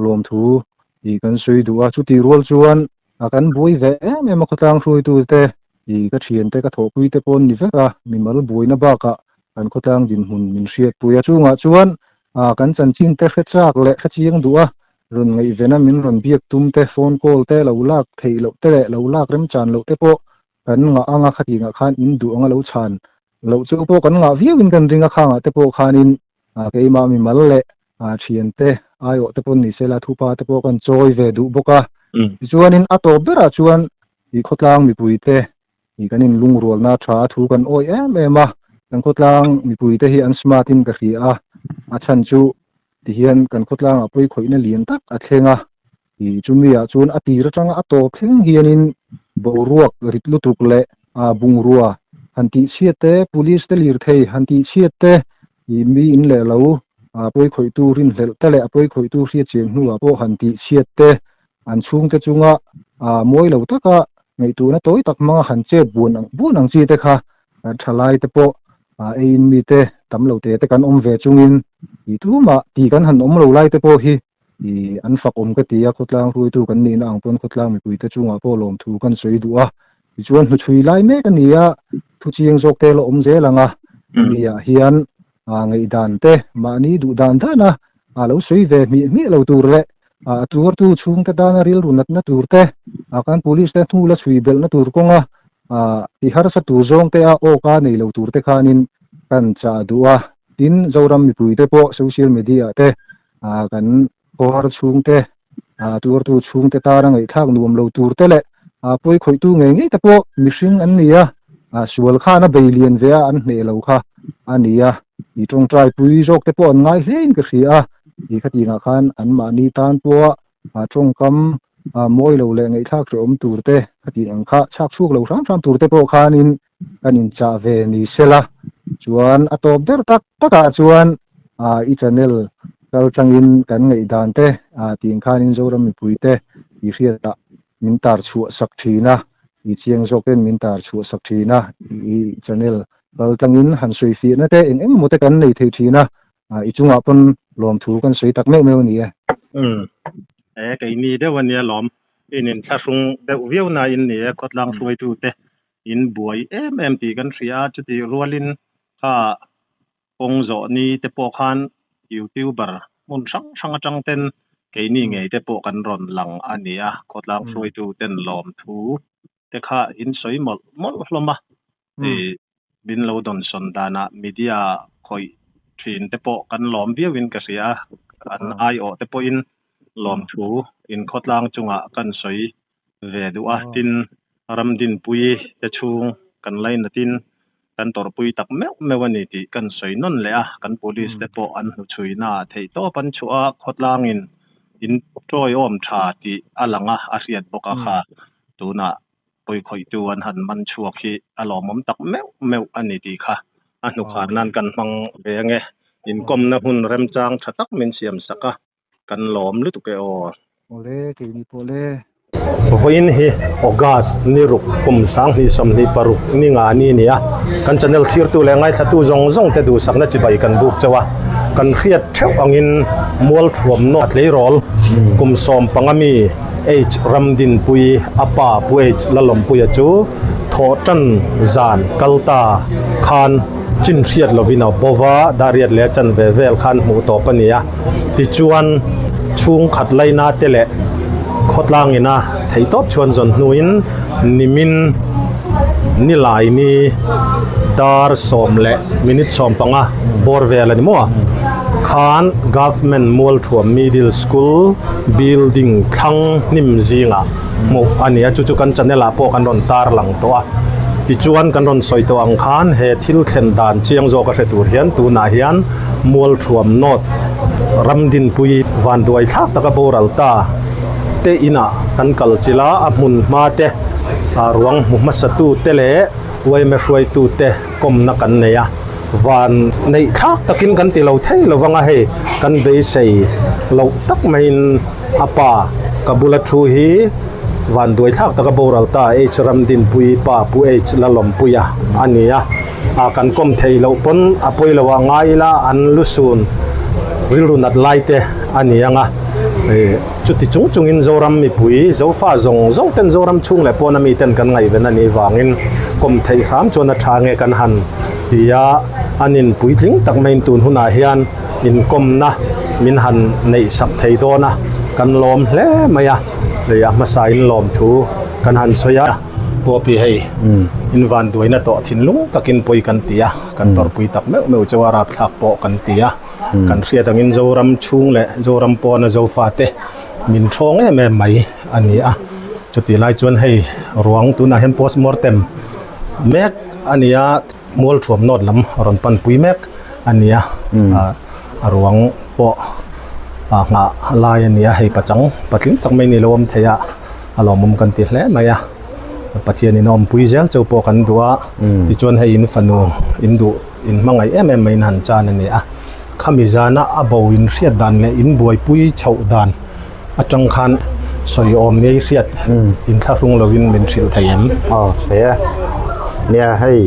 lawmthu ih kan sawi duh a, chutih rual chuan a kan buai ve em em a khawtlang hruaitu te ih ka thian te ka thawhpui te pawh an ni vek a, mimal buaina bakah kan khawtlang dinhmun min hriatpui a, chungah chuan ah kan chanchin te hre chak leh hre chiang duh a, Rawn ngaihvena min rawn biak tum te, phone call te lo lak theih loh te leh lo lak remchan loh te pawh kan ngah ang a, khatingah khan in duh anga lo chhan loh chu pawh kan ngah viauin kan ring a, khangah te pawh khanin keimah mimal leh thiante aiawh te pawh ni sela thupa te pawh kan chawi ve duh bawk a. Tichuanin a tawp berah chuan i khawtlang mipuite i kan inlungrualna tha a thu kan awih em em a, kan khawtlang mipuite hi an smart in ka hria a, a chhan chu Tihian kan khawtlangah pawi khawihna lian tak a thleng a, ih chumi ah chuan a tir atanga a tawp thleng hianin boruak rit lutuk leh bungrua han tih chhiat te, police te lirthei han tih chhiat te, ih mi in leh lo pawi khawihtu rinhlelh te leh a pawi khawihtu hriat chian hnuah pawh han tih chhiat te, an chhungte chunga mawi lo taka ngaihtuahna tawi tak hmanga han chet buan ang buan ang chi te kha thalai te pawh eiin mite tam lo te te kan awm ve chungin ih tumah tih kan han awm lo lai te pawh hi ih an fak awm ka ti a, khawtlang hruaitu kan nihna ang pawn khawtlang mipuite chungah pawh lawmthu kan sawi duh a, tichuan hnuchhui lai mek a ni a, thu chiang zawk te la awm zel ang a, hemi ah hian ngaihdan te mahni duh dan dan a lo sawi ve hmih hmih lo tur leh a tuartu chhungte tana rilru natna tur te, kan police te hnu la chhui belhna tur kawnga ti harsa tur zawng te a awka nei lo tur te khanin kan chah duh a, tin Zoram mipui te pawh social media te kan khawhar chhungte tuartu chhungte tana ngaihthlak nuam lo tur te leh pawi khawihtu ngei ngei te pawh mihring an ni a, sual khan a bei lian ve a an hneh lo kha a ni a, i tawngtai pui zawk te pawh an ngai hle in ka hria a, i khatingah khan an mahni tan pawha tawngkam mawi lo leh ngaihthlak hrehawm tur te khatih ang kha chhak chhuak lo hram hram tur te pawh khanin kan inchah ve ni sela chuan a tawp ber tak takah chuan i channel kal tangin kan ngaihdan te tih khanin Zoram mipui te i hriatah min tar chhuah sak thin a, i chiang zawk ten min tar chhuah sak thin a, i channel kal tangin han sawi fiahna te eng eng emaw te kan nei thei thin a, i chungah pawn lawmthu kan sawi tak meuh meuh a ni e. Umm. E, keini deuh a nia lawm. In inthlahrung deuh viau na in ni e, khawtlang hruaitute in buai em em tih kan hria a, chutih rualin kha Kawng zawh ni te pawh khan Youtuber hmun hrang hrang atang ten keini ngei te pawh kan rawn lang a ni a, khawtlang hruaitu ten lawmthu te kha in sawi mawlh mawlh hlawm a, min lo dawnsawn danah media khawih thin te pawh kan lawm viauin ka hria a, an aiawh te pawhin lawmthu in khawtlang chungah kan sawi ve duh a, tin Ramdinpui te chhung kan lainatin kan tawrhpui tak meuh meuh a ni tih kan sawi nawn leh a, kan police te pawh an hnuchhuina ah theihtawp an chhuah a, khawtlangin in tawiawm tha tih a lang a, a hriat bawk a kha tunah pawikhawihtu an han man chhuak hi a lawmawm tak meuh meuh a ni tih kha a hnukhar nan kan hmang ve ange. Inkawmna hun remchang tha tak min siam sak a, kan lawm lutuk e aw. Awle, keini pawh le. Vawiin hi August ni ruk kum 2026 ni nga ni a ni a, kan channel thirtu leh ngaithlatu zawng zawng te duhsakna chibai kan buk chauh a, kan hriat theuh angin Mualthuamnaw tleirawl kum 15 mi H Ramdinpui a pa Pu H Lalawmpuia chu thawhtan zan kal ta khan chin hriat lovin a bova dahriat leh a chanve vel khan hmuh tawp a ni a. Tichuan chhungkhat laina te leh khawtlang ina theihtawp chuan zawn hnuin nimin nilai ni dar sawm leh minute 15 bawr vel a ni maw a khan Government Mualthuam Middle School building thlang hnim zingah hmuh a ni a, chu chu kan channel ah pawh kan rawn tar lang tawh a, tichuan kan rawn sawi tawh ang khan he thil thlen dan chiang zawk a hre tur hian tunah hian Mualthuam North Ramdinpui vanduai thlak taka boral ta te inah kan kal chilh a, a hmun hma te ruang hmu hmasa tu te leh uaime hruaitu te kawmna kan nei a. Van neih thlak takin kan ti lo thei lo vang a, hei kan beisei loh tak maiin a pa ka bula thu hi van duai thlak taka boral ta H Ramdinpui pa Pu H Lalawmpuia a ni a, a kan kawm thei loh pawn a pawi lo ah ngai ila an lusun rilru nat lai te a ni ang a, chuti chung chungin Zoram mipui Zofa zawng zawng ten Zoram chhung leh pawna miten kan ngaihven a nih vangin kawm theih hram chuan a tha nge kan han Tia an in puitling tak maiin tun hunah hian inkawmna min han neih sak thei dawn a, kan lawm hle mai a, hei a hmasa in lawm thu kan han sawi a, Pawpi hei in van duaina tawh thinlung takin pawi kan ti a, kan tawrhpui tak meuh meuh chu a rapthlak pawh kan ti a, kan hriat angin Zoram chhung leh Zoram pawna Zofate min thawng em em mai a ni a, chutih lai chuan hei ruang tunah hian postmortem mek a ni a Mualthuam nawt lam a rawn panpui mek a ni a a ruang pawh a nghah lai a ni a hei pachang patling tak mai ni lo awm thei a a lawmawm kan ti hle mai a Pathianin a awmpui zel chu pawh kan duh a tichuan hei in fanu in duh in hmangaih em em maiin han chan a ni a khami zana a bo in hriat dan leh in buaipui chhoh dan atang khan sawi awm ngei hriat inthlahrung lovin min hrilh thei em? Aw thei e. Nia hei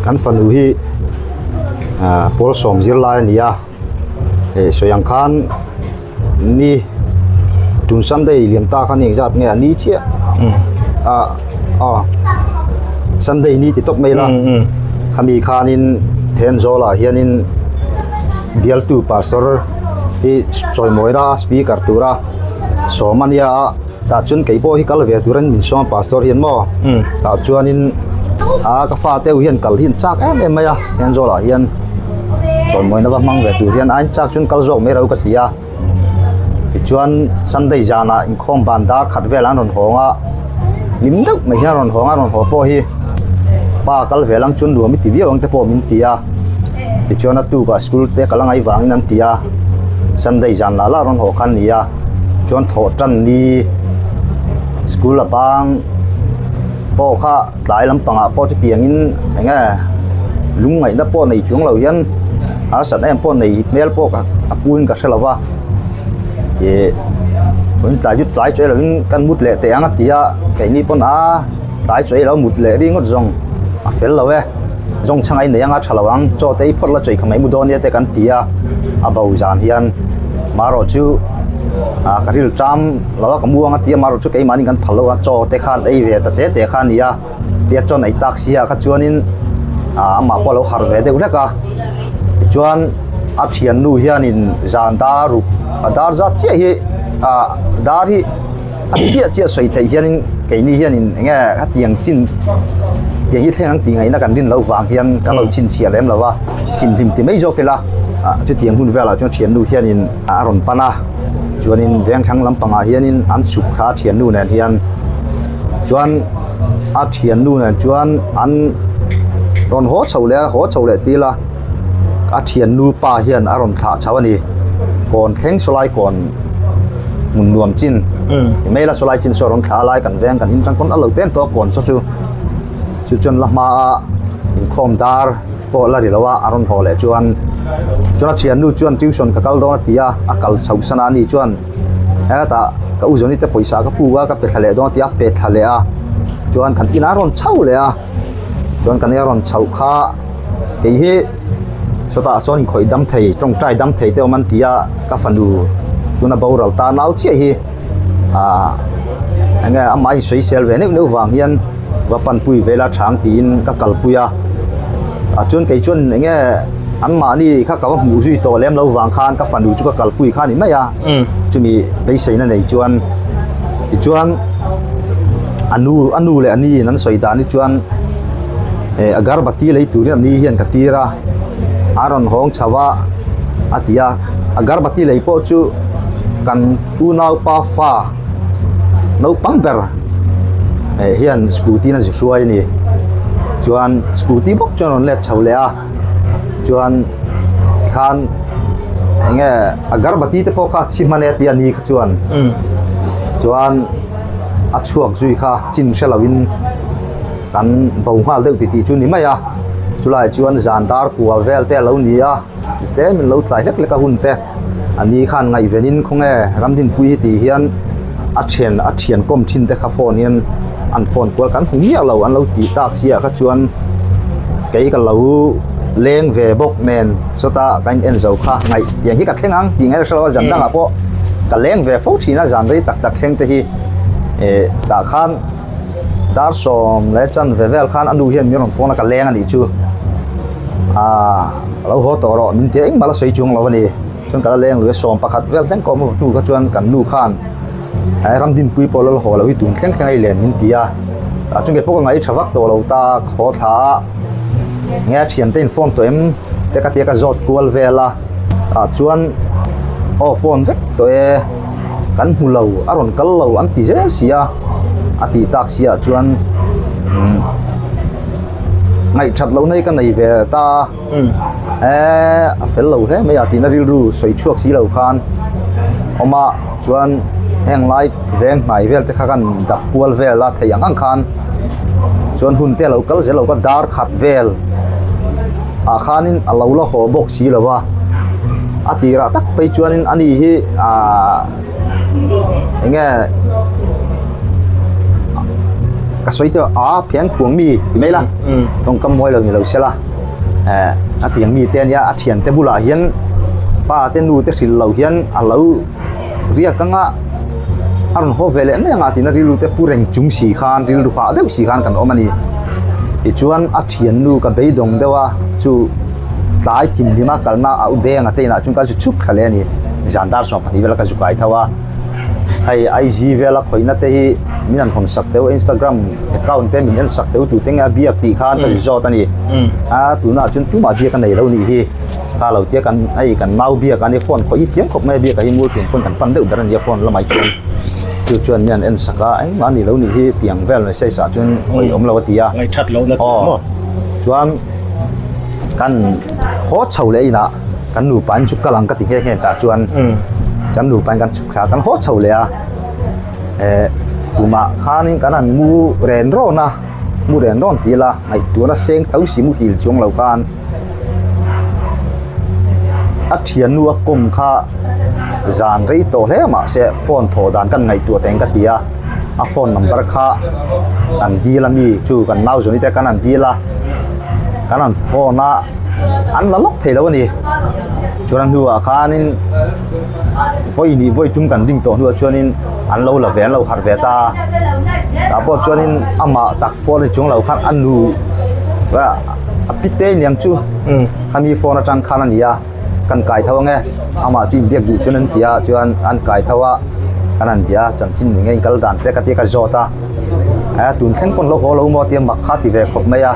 kan fanu hi ah pawl sawm zir lai a ni a, hei sawi ang khan ni tun Sunday liam ta khan engzat nge a ni chiah ah aw Sunday ni ti tawp mai la khami khanin Thenzawl ah hianin bialtu pastor hi chawimawi ra speaker tura sawm a nia a tah chuan kei pawh hi kal ve turin min sawm a pastor hian maw tah chuanin a ka fate ho hian kal hi an chak em em mai a Thenzawl ah hian chawimawina va hmang ve tur hian a in chak chuan kal zawk mai ro ka ti a tichuan Sunday zanah inkhawm ban dar khat vel an rawn hawng a hlim deuh mai hian a rawn hawng a rawn haw pawh hi pa kal ve lang chuan nuam i ti viau ang te pawh min ti a. Tichuan a tukah school te kal angai vangin an ti a, Sunday zan lah lah rawn haw kha an ni a, chuan thawh tan ni school a bang pawh kha tlai lampangah pawh chutiangin eng nge lungngaihna pawh nei chuang lo hian harsatna em pawh nei hmel pawh a pu in ka hre lo va, ih tlai chu tlai chuai lovin kan mut leh teh ang a ti a, keini pawn a tlai chuai lo mut leh ringawt zawng a fel lo e. Zawng chhang a inei anga tha lo ang, chaw te i phawt la chawi kha mai mu dawn nia te kan ti a, a bo zan hian marawh chu ah ka ril ṭam lo a ka mu ang a ti a marawh chu keimahni kan phal lo a, chaw te khan ei ve ta te te kha a ni a, tia chaw nei tak si ah kha chuanin ah amah pawh a lo harh ve deuh hlek a. Chuan a thiannu hianin zan dar ruk a dar zat chiah hi ah dar hi a chiah chiah sawi theih hianin keini hianin eng nge hetiang chin tiang hi thleng ang tih ngaihna kan rin loh vang hian kan lo chhinchhiah lem lo va thimhlim ti mai zawk ila ah chutiang hun velah chuan thiannu hianin a rawn pan a chuanin vengthlang lampangah hianin an chhuk kha a thiannu nen hian chuan a thiannu nen chuan an rawn haw chho leh a haw chho leh til a a thiannu pa hian a rawn thlah chho a ni kawn thleng sawlai kawn hmun nuam chin mail a sawlai chin saw a rawn thlah a lai kan veng kan in tang pawn a lo ten tawh a kawn saw chu chu chuan la hma a inkhawm dar pawh la ri lo a a rawn haw leh chuan chuan a thiannu chuan tuition ka kal dawn a ti a a kal chho san a ani chuan. Hetah ka u Johnny te pawisa ka puk a ka pe thla leh dawn a ti a pe thla leh a chuan kan inah a rawn chho leh a chuan kan ina rawn chhoh kha kei hi sawtah sawn inkhawih dam thei tawngtai dam thei te awm an ti a ka fanu tuna boral ta nau chiah hi ah eng nge amah insawisel ve neuh neuh vang hian va panpui vel a chang tiin ka kalpui a ah chuan kei chuan eng nge anmahni kha ka va hmuh zui tawh lem lo vang khan ka fanu chu ka kalpui kha a ni mai a chumi beiseina nei chuan tichuan a nu a nu leh a ni in an sawi dan hi chuan eh agarbati lei turin a ni hian ka tir a a rawn hawng chho a a ti a agarbati lei pawh chu kan unaupa fa. Naupang ber eh hian scooty in a zu hruai a ni chuan scooty bawk chuan a rawn let chho leh a chuan tikhan eng nge agarbati te pawh kha a chhi hman e tia ni kha chuan chuan a chhuak zui kha chin hre lo in kan bo nghal deuh titih chu a ni mai a chulaiah chuan zan dar kua vel te a lo ni a tlem in lo tlai hlek hlek a hun te. A ni khan ngaihvenin khawnge Ramdinpui hi tih hian a thian a thian kawm thin te kha phone hian an phone kual kan hmu miah lo an lo tih tak chiah kha chuan kei ka lo leng ve bawk nen sawta ka in en zo kha ngaih tiang hi ka thleng ang tih ngaih hre lo a zan dangah pawh ka leng ve fo thin a zan rei tak tak thleng te hi eh tah khan dar sawm leh chanve vel khan a nu hian min rawn phone a ka leng a nih chu ah. A lo haw tawh rawh min tia engmah la sawi chuang lo a ni. Chuan ka la leng lui a sawm pakhat vel thleng kawm hnu kha chuan kan nu khan eh Ramdinpui pawh la haw lo hi tun thleng thleng a i len min ti a. Tah chuan kei pawh ka ngaih tha vak tawh lo ta ka haw thla a. Nge a thiante in phone tawh em te ka tia ka zawt kual vel a. Tah chuan aw phone vek tawh e kan hmu lo a rawn kal lo an ti zel si a. A tih tak si ah chuan umm. Ngaihthat loh na hi ka nei ve ta a, eh a fel lo hle mai a tihna rilru sawi chhuak si lo khan awm a chuan heng lai veng hnai vel te kha kan dap kual vel a theih ang ang khan chuan hun te a lo kal zel lo ka dar khat vel ah khanin a lo la haw bawk si lo va a tirah tak phei chuanin ani hi ahh. Eng nge ka sawi tawh a phian khuang mi ti mai la tawngkam mawi lo ni lo sela eh a tiang mi te ania a thian te bulah hian pa te nu te hrilh lo hian a lo riak anga a rawn haw ve leh mai anga tina rilru te pu reng chung si khan rilru hah deuh si khan kan awm a ni tichuan a thiannu ka beidawng deuh a chu. Tlai thimhlima kalna a u deng a te inah chuan ka zu chhuk thla leh a ni. Zan dar 12 vela ka zu kai tho a. Hei IG vela khawihna te hi min han hawn sak deuh Instagram account te min en sak deuh tute nge a biak tih khan ka zu zawt a ni. A tunah chuan tumah biak a nei lo nih hi. Kha lo tia kan hei kan nau biak a ni phone khawih hi thiam khawp mai a biak a hi mul chhung pawn kan pan deuh ber a ni a phone lamah hi chuan. Chu chuan min han en sak a engmah a ni lo nih hi tiang vel message ah chuan awih awm lo a ti a. Ngaihthat lohna tur maw? Chuan. Kan haw chho leh inah kan nupa in chu kal ang ka ti nghe nghe tah chuan kan nupa in kan chhuk thla kan haw chho leh a eh khumah khanin kan han mu ren rawn a mu ren rawn tih ila ngaihtuahna seng tho si muhil chuang lo khan a thiannu a kawm kha zan rei tawh hle mahse phone thawh dan kan ngaihtuah teng ka ti a a phone number kha kan dil a mi chu kan nau zawni te kan han dil a kan han phone a an la lawk thei lo a ni chuan a hnuah khanin vawi hnih vawi tum kan ding tawh hnuah chuanin an lo la ve an lo harh ve ta a tah pawh chuanin amah tak pawh ni chung lo khan a nu. A pite niang chu khami phone atang khan a ni a kan kai tho ange amah chu inbiak duh chuan an ti a chuan an kai tho a kan han bia chanchin ni nge inkal dan te ka tia ka zawt a a tun thleng pawn lo haw lo maw tia mak kha ti ve khawp mai a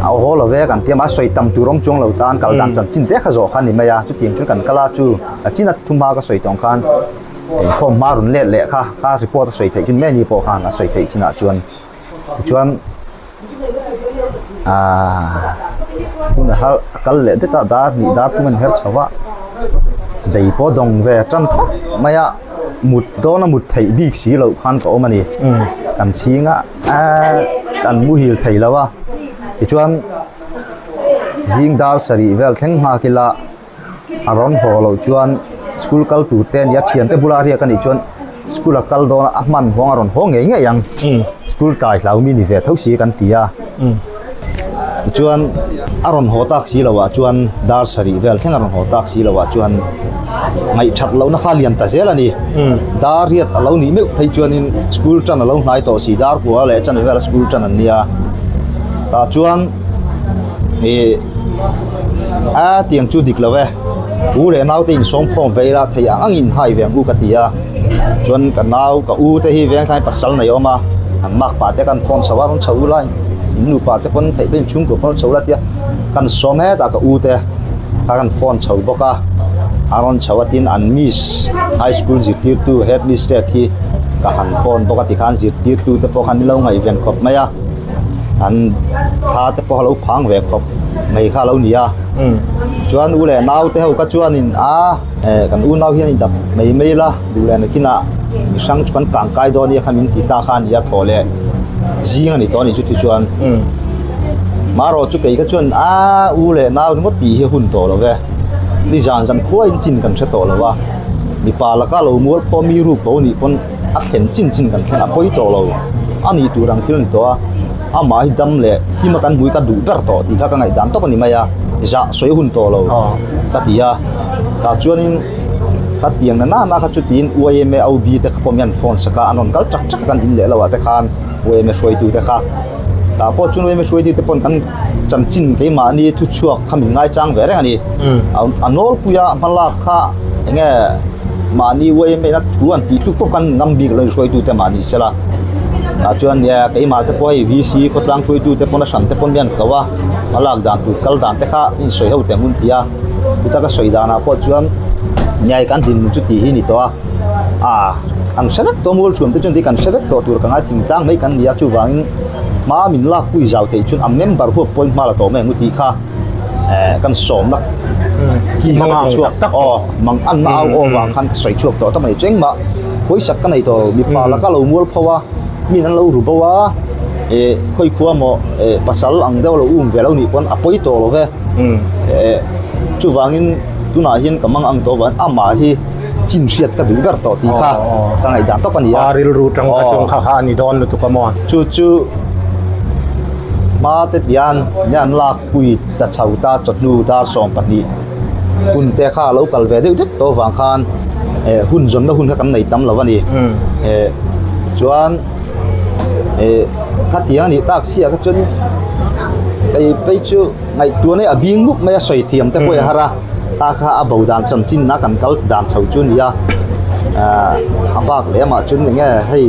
a haw lo ve kan tia mahse sawi tam tur awm chuang lo tan kal dan chanchin te kha zawh kha a ni mai a chutiang chuan kan kal a chu a chin a thumhma ka sawi tawng khan inkhawm hma rawn let leh kha kha report a sawi theih chin mai a ni pawh khan a sawi theih chinah chuan. Tichuan aaa hun a har a kal leh det a dar hnih dar thum a inher chho a bei pawh dawng ve tan khawp mai a mut dawn a mut theih bik si loh khan ka awm a ni kan chhing a aaa kan muhil thei lo a tichuan zing dar sarih vel thleng nghak ila. A rawn haw loh chuan school kal tur te ania thiante bula riak a nih chuan school a kal dawn a a hman huang a rawn haw ngei ngei ang school tlai hlau mi ni ve tho si kan ti a tichuan a rawn haw tak si loh ah chuan dar sarih vel thleng a rawn haw tak si loh ah chuan ngaihthat lohna kha lian ta zel a ni dar riat a lo nih meuh phei chuanin school tan a lo hnai tawh si dar kua leh chan vela school tan an nia tah chuan ih. A tiang chu dik lo e, u leh nau te insawm khawm ve ila thei ang angin hai ve ang u ka ti a, chuan ka nau ka u te hi veng thlai pasal nei awm a, an mak pah te kan phone chho a rawn chho ula in nupa te pawn theih pawhin chhungkua pawn rawn chho ula tia kan sawm hetah ka u te kha kan phone chho bawk a, a rawn chho a tin an miss high school zirtirtu head mistress hi ka han phone bawk a tikhan zirtirtu te pawh khan min lo ngaihven khawp mai a. An thla te pawh a lo phang ve khawp mai kha a lo ni a chuan u leh nau te ho kha chuanin a kan unau hian in dap mai mai ila duh leh nakinah mi hrang chu kan kang kai dawn nia kha min ti ta kha a ni a thaw leh zing a ni tawh a ni chuti chuan marawh chu kei kha chuan a u leh nau ringawt tih hi a hun tawh lo ve ni zan zan khua in chin kan hre tawh lo a mipa laka lo mual pawh mi ruk bo nih pawn. A thlen chin chin kan thleng a pawi tawh lo a nih tur ang thil a ni tawh a amah hi dam leh him a kan hmui ka duh ber tawh tih kha ka ngaihdan tawp a ni mai a zah sawi hun tawh lo ka ti a tah chuanin ka tiang na nana kha chu tiin yma OB te kha pawh hian phone sak a an rawn kal tak tak a kan in leh lo ah te khan yma hruaitu te kha tah pawh chuan yma hruaitu te pawn kan chanchin keimahni thu chhuak kha min ngaichang ve reng a ni a nawlpui a hmalak kha eng nge mahni yma na thu an tih chu pawh kan ngam bik lo hruaitu te mahni sela tah chuan nia keimah te pawh hei VC khawtlang hruaitu te pawn a hran te pawn hian ko a hmalak dan tur kal dan te kha insawi ho teh ang ti a chuta ka sawi danah pawh chuan nia kan dinhmun chu tih hi ni tawh a ah an hre vek tawh mual thuam te chuan tih kan hre vek tawh tur ka ngai thingtlang mai kan ni a chuvangin hma min lakpui zau theih chuan a member huap pawhin hma la tawh mai ang u tih kha eh kan sawmna hi mang ang tak tak aw mang an na au aw vang khan ka sawi chhuak tawh ta mai chu engmah pawisak ka nei tawh mipa laka lo mual pho a min an lo ru bo a eh khawi khua maw eh pasal ang deuh lo um ve lo nih pawn a pawi tawh lo ve eh chuvangin tunah hian ka mang ang tawh avangin amah hi chin hriat ka duh ber tawh tih kha ka ngaihdan tawp a ni a. A rilru tang kha chuan kha kha a ni dawn lutuk a maw? Chu chu hma te tian nia an lak pui ta chho ta chawhnu dar 12 hun te kha a lo kal ve deuh deuh tawh avang khan eh hun zawnna hun kha kan nei tam lo a ni. Eh chuan eh khatiang a nih tak chiah kha chuan hei phei chu ngaihtuahna hi a bing mup mai a sawi thiam te pawh hi a har a. Ta kha a bo dan chanchin a kan kal dan chho chu nia ahh a bak leh amah chuan eng nge hei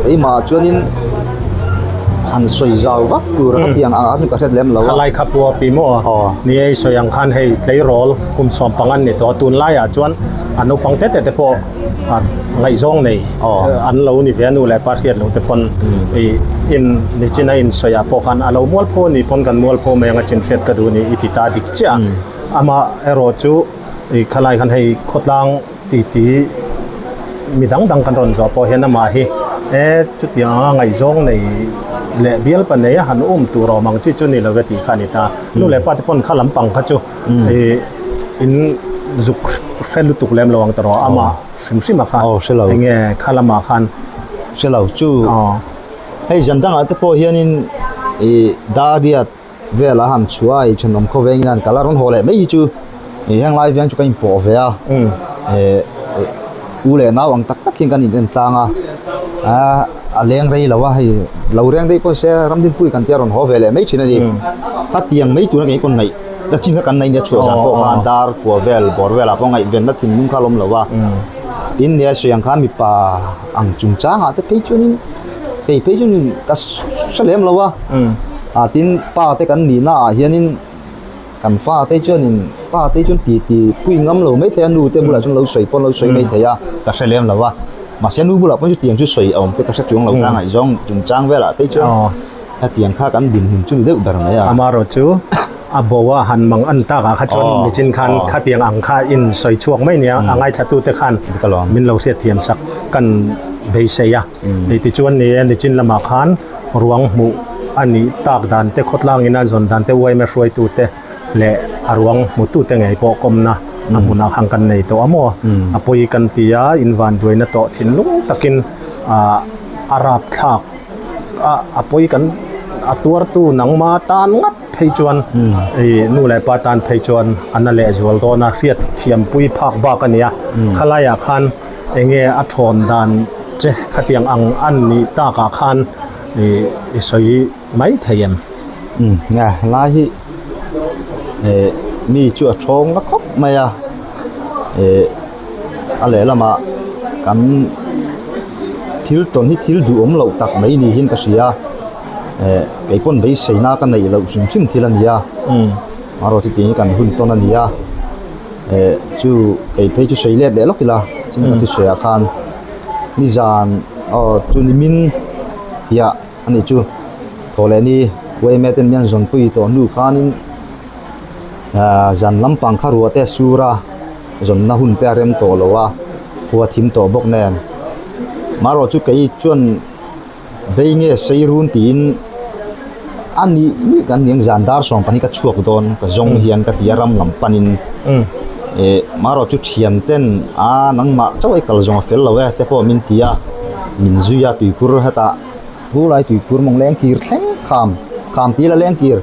keimah chuanin han sawi zau vak tur a tiang ang a ka hriat lem lo a. Khalai kha pua pi maw ni ei sawi ang khan hei tleirawl kum 15 an ni tawh a tunlaiah chuan a naupang te te te pawh ngaihzawng nei an lo ni ve a nu leh pa hriat loh te pawn ih in nichin a insawi ah pawh khan a lo mual pho a nih pawn kan mual pho mai ang a chin hriat ka duh a ni i ti ta dik chiah a amah erawh chu ih khalai khan hei khawtlang titi mi dang dang kan rawn zawh pawh hian amah hi e chutiang anga ngaihzawng nei leh bial pa nei a han um tur awm ang chi chu ni lo ve tih kha a ni ta nu leh pa te pawn kha lampang kha chu. Ih in zuk hre lutuk lem lo ang tawh rawh amah hrim hrim a kha eng nge kha lamah khan hre lo chu hei zan dangah te pawh hianin ih dariat vel a han chhuah a ih thenawm khawvengin a han kal a rawn haw leh mai hi chu ih heng lai veng chu ka inpawh ve a eh u leh nau ang tak tak hian kan in en tlang a ah. a leng rei lo a hei lo reng daih pawh se Ramdinpui kan tia rawn haw ve leh mai thin a ni. Khatiang mai tura ngei pawn ngaih la chin kha kan nei nia chhuah zan pawh khan dar kua vel bawr velah pawh ngaihvenna thinlung kha a lawm lo a. Tin nia sawi ang khan mipa ang chungchangah te phei chuanin kei phei chuanin ka hre lem lo a. Ah tin pa te kan nihna ah hianin kan fa te chuanin pa te chuan ti ti pui ngam lo mai thei a nu te bulah chuan lo sawi pawn lo sawi mai thei a ka hre lem lo a. Mahse nu bulah pawh chu tiang chu sawi a awm te ka hre chuang lo ta ngaihzawng chungchang velah phei chuan. Hetiang kha kan dinhmun chu ni deuh ber mai a. Amarawh chu a bo a han mang an tak ah kha chuan nichin khan khatiang ang kha in sawi chhuak mai nia a ngaithlatute khan min lo hriatthiam sak kan beisei a. Hei tichuan ni e nichin lamah khan ruang hmuh a nih tak dan te khawtlang ina zawn dan te uaima hruaitute leh a ruang hmutute ngei pawh kawmna a hmunah khan kan nei tawh a maw? A pawi kan ti a, invanduaina tawh thinlung takin a rapthlak. A a pawi kan a tuartu nangma tan ngat phei chuan ih nu leh pa tan phei chuan a na leh zual dawn a hriat thiam pui phak bak a ni a khalaiah khan eng nge a thawn dan che khatiang ang an nih takah khan ih i sawi mai thei em? Umm nia helai hi eh mi chu a thawng na khawp mai a eh. A lehlamah kan thil tawn hi thil duhawm loh tak mai ni hian ka hria a eh kei pawn beiseina ka neih loh hrim hrim thil a ni a amaherawhchu chu tiang hi kan hun tawn a ni a eh chu kei phei chu sawi let leh lawk ila chumi ka thusawi ah khan nizan aw chu nimin hiah a nih chu thaw leh ni yma ten mian zawnpui tawh hnu khanin ah zan lampang kha ruah te a sur a. Zawnna hun te a rem tawh lo a, khua thim tawh bawk nen. Marawh chu kei chuan bei nge sei run tiin a nih nih kan ning zan dar 12 ka chhuak dawn ka zawng hian ka ti a ram lam panin eh marawh chu thian ten a nangmah chauh ai kal zawng a fel lo e te pawh min ti a, min zui a tuikhur hetah hu lai tuikhur mawng leng kir thleng kham kham tih la leng kir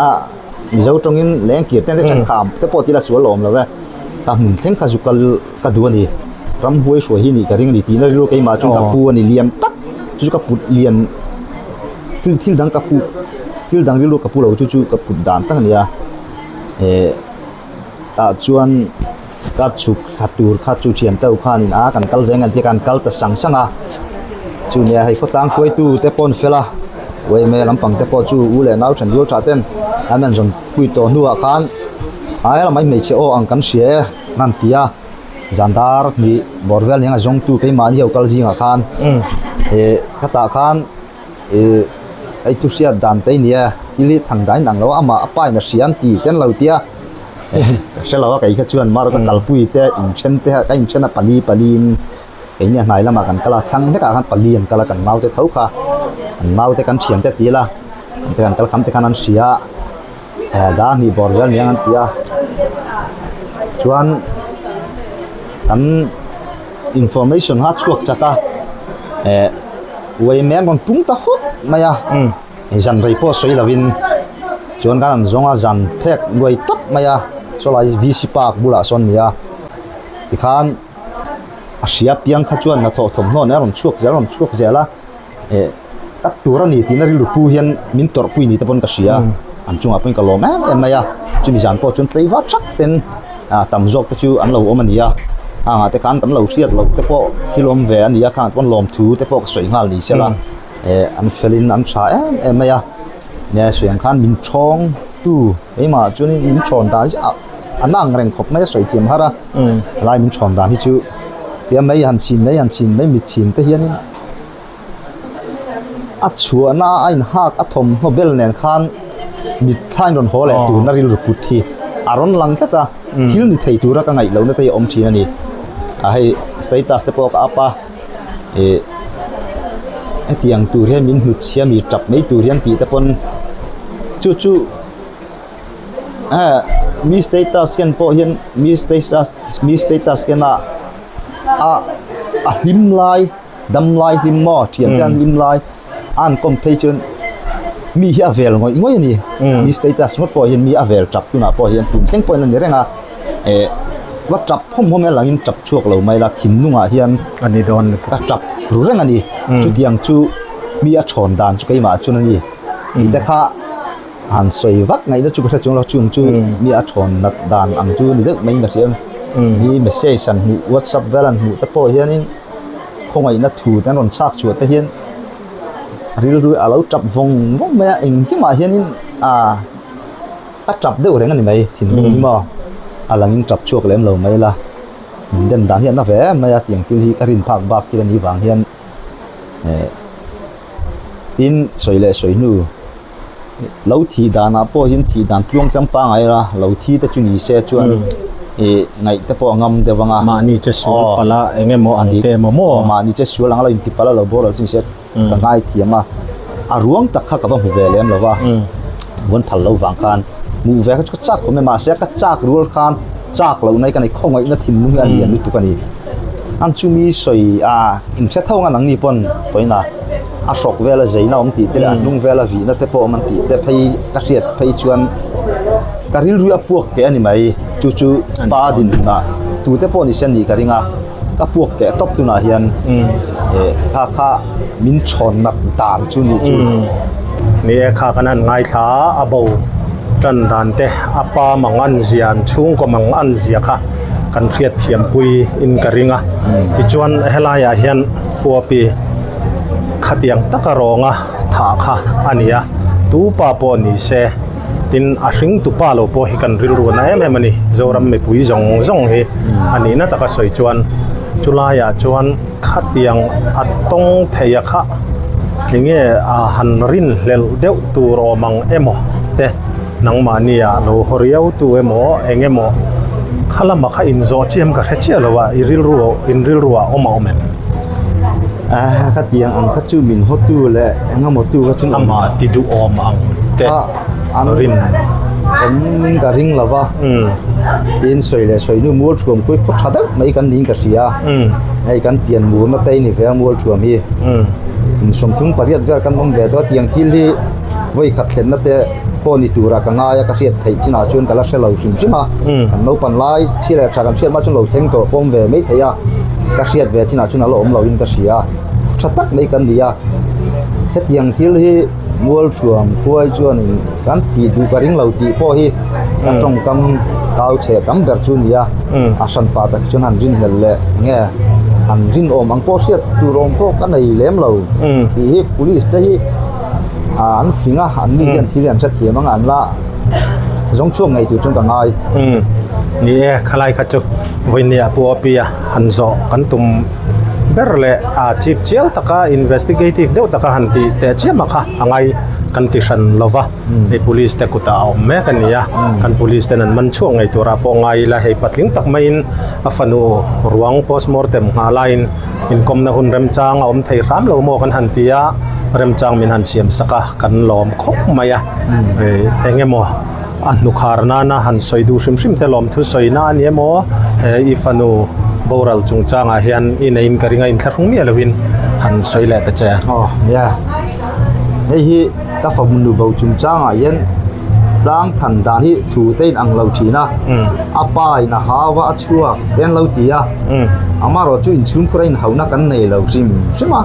a. Mizo tawngin leng kir ten te then kham te pawh tila sual a awm lo e, ka hmun thleng kha zu kal ka duh a ni, ramhuai hruai hi nih ka ring a ni tihna rilru keimah chuan ka pu a ni lian tak chu chu ka put lian thil thil dang ka pu thil dang rilru ka pu lo chu chu ka put dan tak a ni a, eh tah chuan ka chhuk thla tur kha chu thian teuh khanin a kan kal ve ngan tia kan kal ta sang sang a chu nia hei khawtlang hruaitu te pawh an fel a uaime lampang te pawh chu u leh nau then rual tha ten an rawn zawn pui tawh hnuah khan ai lamah hmeichhe aw ang kan hria e an han ti a zan dar hnih bawr vel nia zawngtu keimahni ho kal zingah khan eh khatah khan ih hei chu hriat dan te a ni a thil hi thang dan in ang lo a amah a pa in a hria an ti te an lo tia ka hre lo a kei kha chuan mar ka kalpui te inthen te ka inthen a pali pali in keini a hnai lamah kan kal a thlang hlekah khan pali an kal a kan naute tho kha an naute kan thian te ti ila an te kan kal kham te khan an hria a dar hnih bawr vel niang an ti a chuan kan information kha a chhuak chak a eh uai mek rawn pung ta hawk mai a zan rei pawh sawi lovin chuan kan han zawng a zan phek nuai tawp mai a sawlai v c park bulah sawn a ni a tikhan a hria piang kha chuan hnathawh thawmhnaw nen a rawn chhuak zel a rawn chhuak zel a eh ka tur a ni tihna rilru pu hian min tawrhpui ni te pawn ka hria an chungah pawhin ka lawm em em mai a chumi zan pawh chuan tlei var thak ten ah tam zawk te chu an lo awm a ni a hangah te khan kan lo hriat loh te pawh thil awm ve a ni a khangah te pawn lawmthu te pawh ka sawi nghal ni sela eh an felin an tha em em mai a nia sawi ang khan min thawng tu keimah chuan min thawn dan hi a an ang reng khawp mai a sawi thiam har a helai min thawn dan hi chu tia mai han chhin mai han chhin mai mit chhin te hianin a chhuahna a inhak a thawmhnaw bel nen khan mit thlain rawn haw leh turna rilru put hi a rawn lang tlat a thil ni thei tura ka ngaih lohna te hi a awm thin a ni a hei status te pawh ka up a ih hetiang tur hian min hnut chhia mi tap mai tur hian tih te pawn chu chu eh mi status hian pawh hian mi status mi status hian a a hlim lai. Dam lai hlim maw thian te an hlim lai a an kawm phei chuan mi hi a vel ngawih ngawih a ni mi status ngawt pawh hian mi a vel tap tunah pawh hian tun thleng pawhin a ni reng a eh va tap hawm hawm hian langin tap chhuak lo mai la thinlungah hian a ni dawn lutuk ka tap. ru reng a ni. Chutiang chu mi a thawn dan chu keimah chuan a ni. Tih te kha han sawi vak ngaihna chu ka hre chuang lo, chung chu mi a thawn nat dan ang chu ni deuh maiin ka hria. Mi message an hmuh whatsapp vel an hmuh te pawh hianin khawngaihna thu te an rawn chhak chhuah te hian rilru a lo tap vawng vawng mai a, engkimah hianin ah a tap deuh reng a ni mai thinlung hi maw a langin tap chhuak lem lo mai la min den dan hi a na ve em mai a tiang thil hi ka rin phak bak thil a nih vang hian eh tin sawi leh sawi hnu lo thih danah pawh hian thih dan tluang tlang pangai la lo thi te chu ni se chuan ih ngaih te pawh a ngam deuh ang a mahni che sual palh a eng emaw ang te emaw maw mahni che sual ang a lo inti palh a lo bawr lo chu ni se ka ngai thiam a a ruang tak kha ka va hmu ve lem lo va buan phal lo vang khan hmuh ve kha chu ka chak khawm e mahse ka chak rual khan chak loh na hi ka nei khawngaihna thinlung hi a lian lutuk a ni an chumi sawi a inhre tho ang a nangni pawn tawina a hrawk vela zeina awm tih te leh a hnung vela vihna te pawh awm an tih te phei ka hriat phei chuan ka rilru a puak teh a ni mai chu chu pa dinhmunah tute pawh ni se nih ka ring a ka puak teh tawp tunah hian eh kha kha min chhawn nat dan chu nih chu. Ni e kha kan han ngaithla a a bo tan dan te a pa mang an zia an chhungkaw mang an zia kha kan hriat thiam pui in ka ring a tichuan helaiah hian puapi Khatiang taka rawnga thah kha a ni a, tu pa pawh ni se, tin a hring tu pa lo pawh hi kan rilru na em em a ni, Zoram mipui zawng zawng hi a nihna taka sawi chuan chulaiah chuan khatiang a tawng thei a kha enge a han rinhlelh deuh tur awm ang emaw te nangmahnia lo haw riau tu emaw eng emaw kha lamah kha inzawh chiam ka hre chiah lo a, i rilru in rilruah awm a awm em? Ah ka tiang ang kha chu min haw tu leh eng emaw tu kha chu amah ti duh awm ang te an rin awm ka ring lo va tin sawi leh sawi nu mual thuam khawi khaw tha deuh mai kan niin ka hria hei kan pian murna te a ni ve a mual thuam hi kum sawmthum pariat vel kan awm ve dawn a tiang thil hi vawi khat thlenna te pawh ni tura ka ngai a ka hriat theih chinah chuan ka la hre lo hrim hrim a kan naupang lai thil leh tha kan hriat hma chuan lo thleng tawh pawm ve mai thei a ka hriat ve chinah chuan a la awm loin ka hria tha tak mai kan ni a hetiang thil hi mual thuam khuai chuanin kan tih duh ka ring lo tih pawh hi ka tawngkam kau chhe tam ber chu a ni a a hran pah tak chuan han rinhlelh leh enge han rinawm ang pawh hriat tur awm pawh ka nei lem lo tih hi police te hi. Ah an fing a an ni hian thil hi an hrethiam ang a an la zawng chhuak ngei tur chuan ka ngai. Umm ni e khalai kha chu vawinia pu Apia han zawh kan tum ber leh a chip chial taka investigative deuh taka han tih teh chiam a kha a ngai kan ti hran lo va hei police te kutah a awm mek a ni a kan police ten an man chhuak ngei turah pawh ngai ila hei patling tak maiin a fanu ruang postmortem nghah laiin Inkawmna hun remchang a awm thei hram lo maw kan han ti a, remchang min han siam sak a, kan lawm khawp mai a. Eng emaw a hnukhar nana han sawi duh hrim hrim te lawmthu sawina a ni emaw, he i fanu boral chungchangah hian i neiin ka ring a inthlahrung miah lovin han sawi leh ta che. Aw nia, hei hi ka fanu bo chungchangah hian tlang than dan hi thu te in ang lo thin a, a pa in a hau a, a chhuak te an lo ti a. Amaherawh chu inchhungkhur a inhauna kan nei lo hrim hrim a,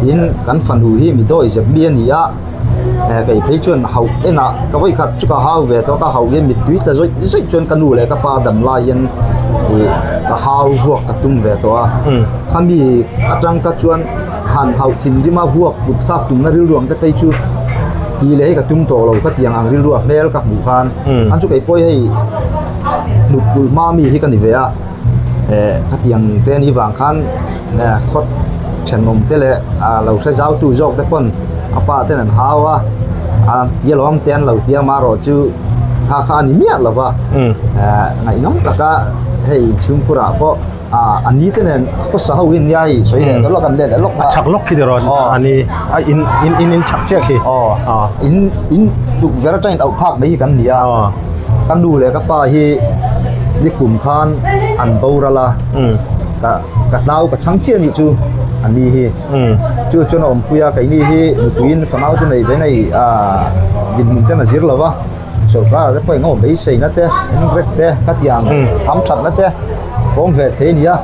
tin kan fanu hi mi dawi zep mi a ni a, kei phei chuan hauh enah ka vawikhat chu ka hau ve tawh a, ka hauh hian mittui tla zawih zawih chuan ka nu leh ka pa dam lai hian ih ka hau vuak ka tum ve tawh a, khami atang ka chuan han hauh thinrim a vuak kut thlak tumna rilru ang te phei chu tih leh hi ka tum tawh lo ka ti ang ang rilru a hmel ka hmuh khan an chu kei pawh hi hei hnuk kulh hma mi hi ka ni ve a. Eh khatiang te anih vang khan eh khawt thenawm te leh ah lo hre zau tu zawk te pawn a pa ten an hau a a tia lawm te an lo tia amaherawh chu kha kha a ni miah lo va eh ngaihnawm taka hei inchhungkhur ah pawh ah a ni te nen khawsa ho hi nia hei sawi leh lawk an let leh lawk a chak lawk khi tiraw a ni a in in in in chak chiah khi aw in in tukverh atangin auh phak mai hi kan ni a. Ka nu leh ka pa hi nikum khan an boral a, ka ka hlau ka chhang chiah anih chu a ni hi. Chu chuan a awmpui a, keini hi nupuiin fanau te nei ve nei ah dinhmun ten a zir lo va, sorkar ah te pawh engemaw beiseina te, inrek te, khatiang ham thatna te pawm ve thei a ni a.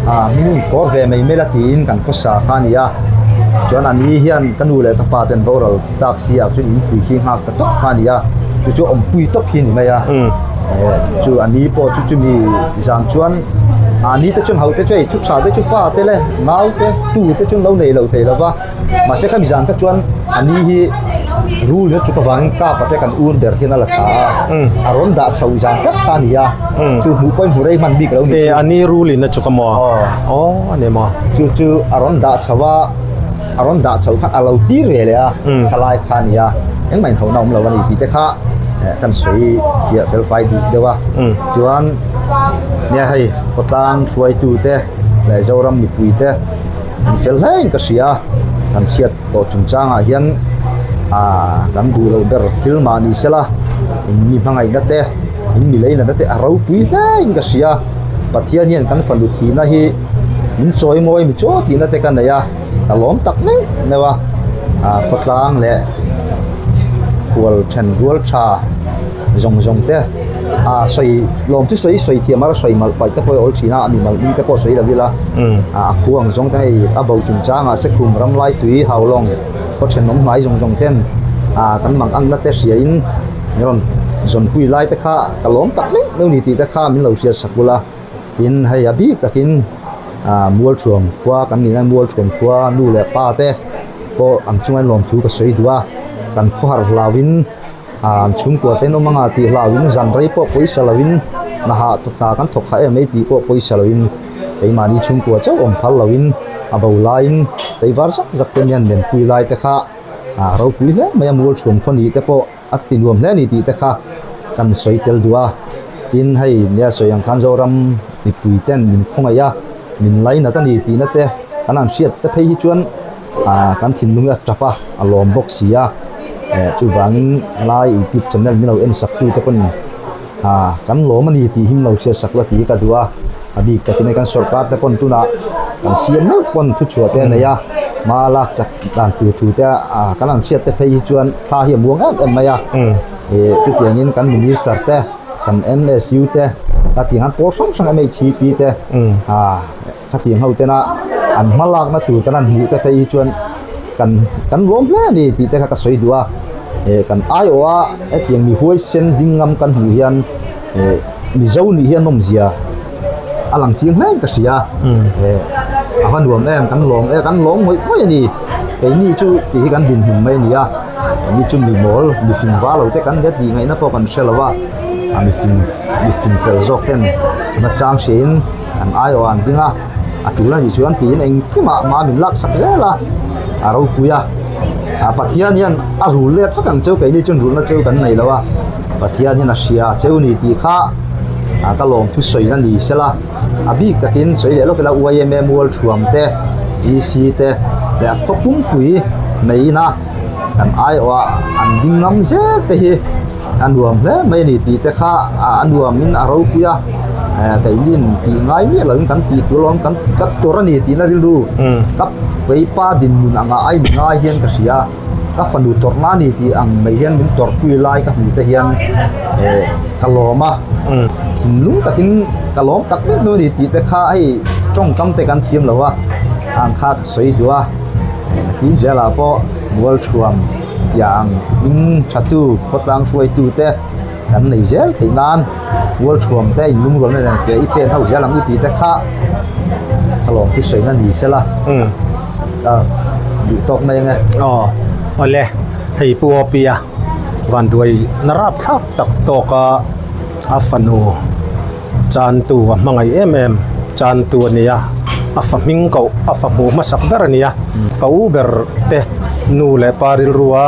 ah min inkhawr ve mai mai la tiin kan khawsa kha a ni a chuan a ni hian ka nu leh ka pa ten boral tak si ah chuan inpui khi nghak ta tawp kha a ni a chu chu awmpui tawp hi a ni mai a chu a ni pawh chu chumi zan chuan a ni te chuan ho te chu hei thu tha te chu fa te le nau te tu te chu an lo nei lo thei lo va. Mahse khami zan kha chuan a ni hi rul hi chuk avangin kap a te kan ur ber hian a la thla a, a rawn dah chho zan tak kha a ni a, chu hmuh pawhin hmu rei hman bik lo ni chu. A ni rul in a chuk a maw? Aw a ni maw? Chu chu a rawn dah chho a, a rawn dah chho khan a lo tir ve leh a, khalai kha a ni a, engmah inhauhna awm lo a ni tih te kha kan sawi fiah fel fai duh deuh a, chuan nia hei khawtlang hruaitute leh Zoram mipuite. An fel hlein ka hria a, kan chhiat tawh chungchangah hian aaa kan duh loh ber thil mah ni sela in mi hmangaihna te in mi leinatna te a ropui hlein ka hria a, Pathian hian kan fanu thihna hi min chawi mawi mi chaw tihna te ka nei a, ka lawm tak meuh meuh a, aaa khawtlang leh khual then rual tha zawng zawng te a sawi lawm chu sawi sawi thiam a sawi malh paih te pawh a awl thin a a mi malh hming te pawh sawi lo ila a a khu ang zawng te hei a bo chungchang ah sekhum ram lai tui haulawng khaw thenawm hnai zawng zawng ten a kan mang ang na te hria in min rawn zawn pui lai te kha ka lawm tak meuh meuh ni tih te kha min lo hriat sak bul a tin hei a bik takin a mualthuam khua kan nihna mualthuam khua nu leh pa te pawh an chunga lawmthu ka sawi duh a kan khawhar hlau in. An chhungkua te nawm anga tih hlauhin zan rei pawh pawisa loin hna hah hna kan thawk kha em mai tih pawh pawisa loin keimahni chhungkua chauh awm phal loin a bo laiin tei var zak zak te hian menpui lai te kha a ropui hle mai a mual chhuam khaw nih te pawh a ti nuam hle a ni tih te kha kan sawi tel duh a tin hei nia sawi ang khan Zoram mipui ten min khawngaih a min lainat a ni tihna te kan han hriat te phei hi chuan. Aaa kan thinlung hi a tap a a lawm bawk si a eh chuvangin helai youtube channel min lo en sak tu te pawn aaa kan lawm a ni tih hi min lo hriat sak la tih hi ka duh a a bik takin hei kan sawrkar te pawn tunah kan siam meuh pawn thu chhuah te a nei a hma lak chak dan tur thu te aaa kan han hriat te phei hi chuan thla hi a muang em em mai a ih chutiangin kan minister te kan M_S_U te khatiang an pawl hrang hrang M_H_P te aaa. Khatiang ho tena an hma lakna tur kan han hmuh te phei hi chuan kan kan lawm hle a ni tih te kha ka sawi duh a eh kan aiawh a hetiang mi huaisen ding ngam kan hmuh hian eh mizo nih hian nawmzia a lang chiang hle in ka hria eh a va nuam em kan lawm e kan lawm ngawih ngawih a ni keini chu tih hi kan dinhmun mai a ni a keini chu mi mawl mi fing va lo te kan nia tih ngaihna pawh kan hre lo a a mi fing mi fing fel zawk ten na chang hria in. An aiawh an ding a, a tul a nih chuan tiin engkimah hma min lak sak zel a, a ropui a. A Pathian hian a rul let vek ang cheu keini chuan rulna cheu kan nei lo a, Pathian hian a hria cheu ni tih kha a ka lawm thusawi a ni sela, a bik takin sawi leh lawk ila YMA mual thuam te, VC te leh a khaw pumpui meiin a kan aiawh ah an ding ngam zel te hi. A nuam hle mai a ni tih te kha a nuamin a ropui a eh keinin tih ngai miah loin kan tih tur alawm kan ka tur a ni tihna rilru ka peipa dinhmun angah a in ngai hian ka hria ka fanu tawrhna a ni tih ang mai hian min tawrhpui lai ka hmuh te hian eh ka lawm a thinlung takin ka lawm tak meuh meuh a ni tih te kha hei tawngkam te kan thiam lo a ang kha ka sawi duh a nakin zelah pawh mualthuam. Tiang in thatu khawtlang hruaitu te kan nei zel theih nan Mualthuam te in lungrualna nen ke i pen ho zel ang u tih te kha ka lawm chu sawi na ni sela ka duh tawk mai ange. Aw awle hei Pu Awpia vanduai na rap thlak tak tawk a a fanu chantu a hmangaih em em chantu a ni a a fa hming koh a fa hmuh hmasak ber a ni a fa u ber te nu leh pa rilrua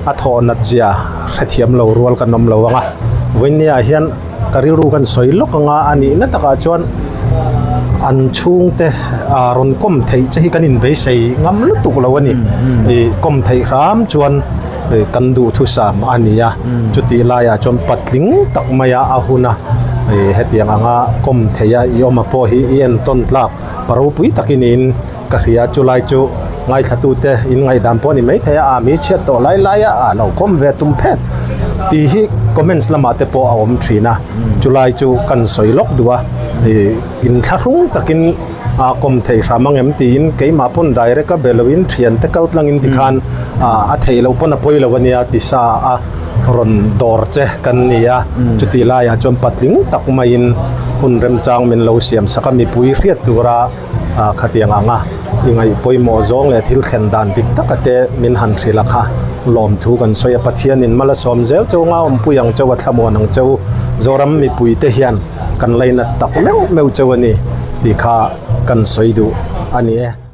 a thawh nat zia hrethiam lo rual kan awm lo ang a vawinia hian ka rilru kan sawi lawk anga a nih na takah chuan an chhungte ah rawn kawm theih che hi kan inbeisei ngam lutuk lo a ni ih kawm theih hram chuan. Kan duhthusam a ni a, chutih laiah chuan patling tak maia a hun a, hetiang anga kawm theih a i awm a pawh hi i entawn tlak pa ropui tak i niin ka hria a, chulai chu ngaithlatute in ngaihdan pawh a ni maithei a, a mi chhiat tawh lai laia a lo kawm ve tum phet tih hi comments lamah te pawh a awm thin a, chulai chu kan sawi lawk duh a, inthlahrung takin. a kawm thei hram ang em tiin keimah pawn direct a be loin thiante kal tlangin tikhan a theih loh pawn a pawi lo ania ti sa a rawn dawr che kan ni a, chutih laiah chuan patling tak maiin hun remchang min lo siam sak a, mipui hriat tura khatiang anga i ngaih pawimawh zawng leh thil thlen dan dik taka te min han hrilh a kha lawmthu kan sawi a, Pathianin mal a sawm zel cheu nga awmpui ang cheu a thlamuan ang cheu Zoram mipuite hian kan lainat tak meuh meuh cheu a ni tih kha kan sawi duh a ni e.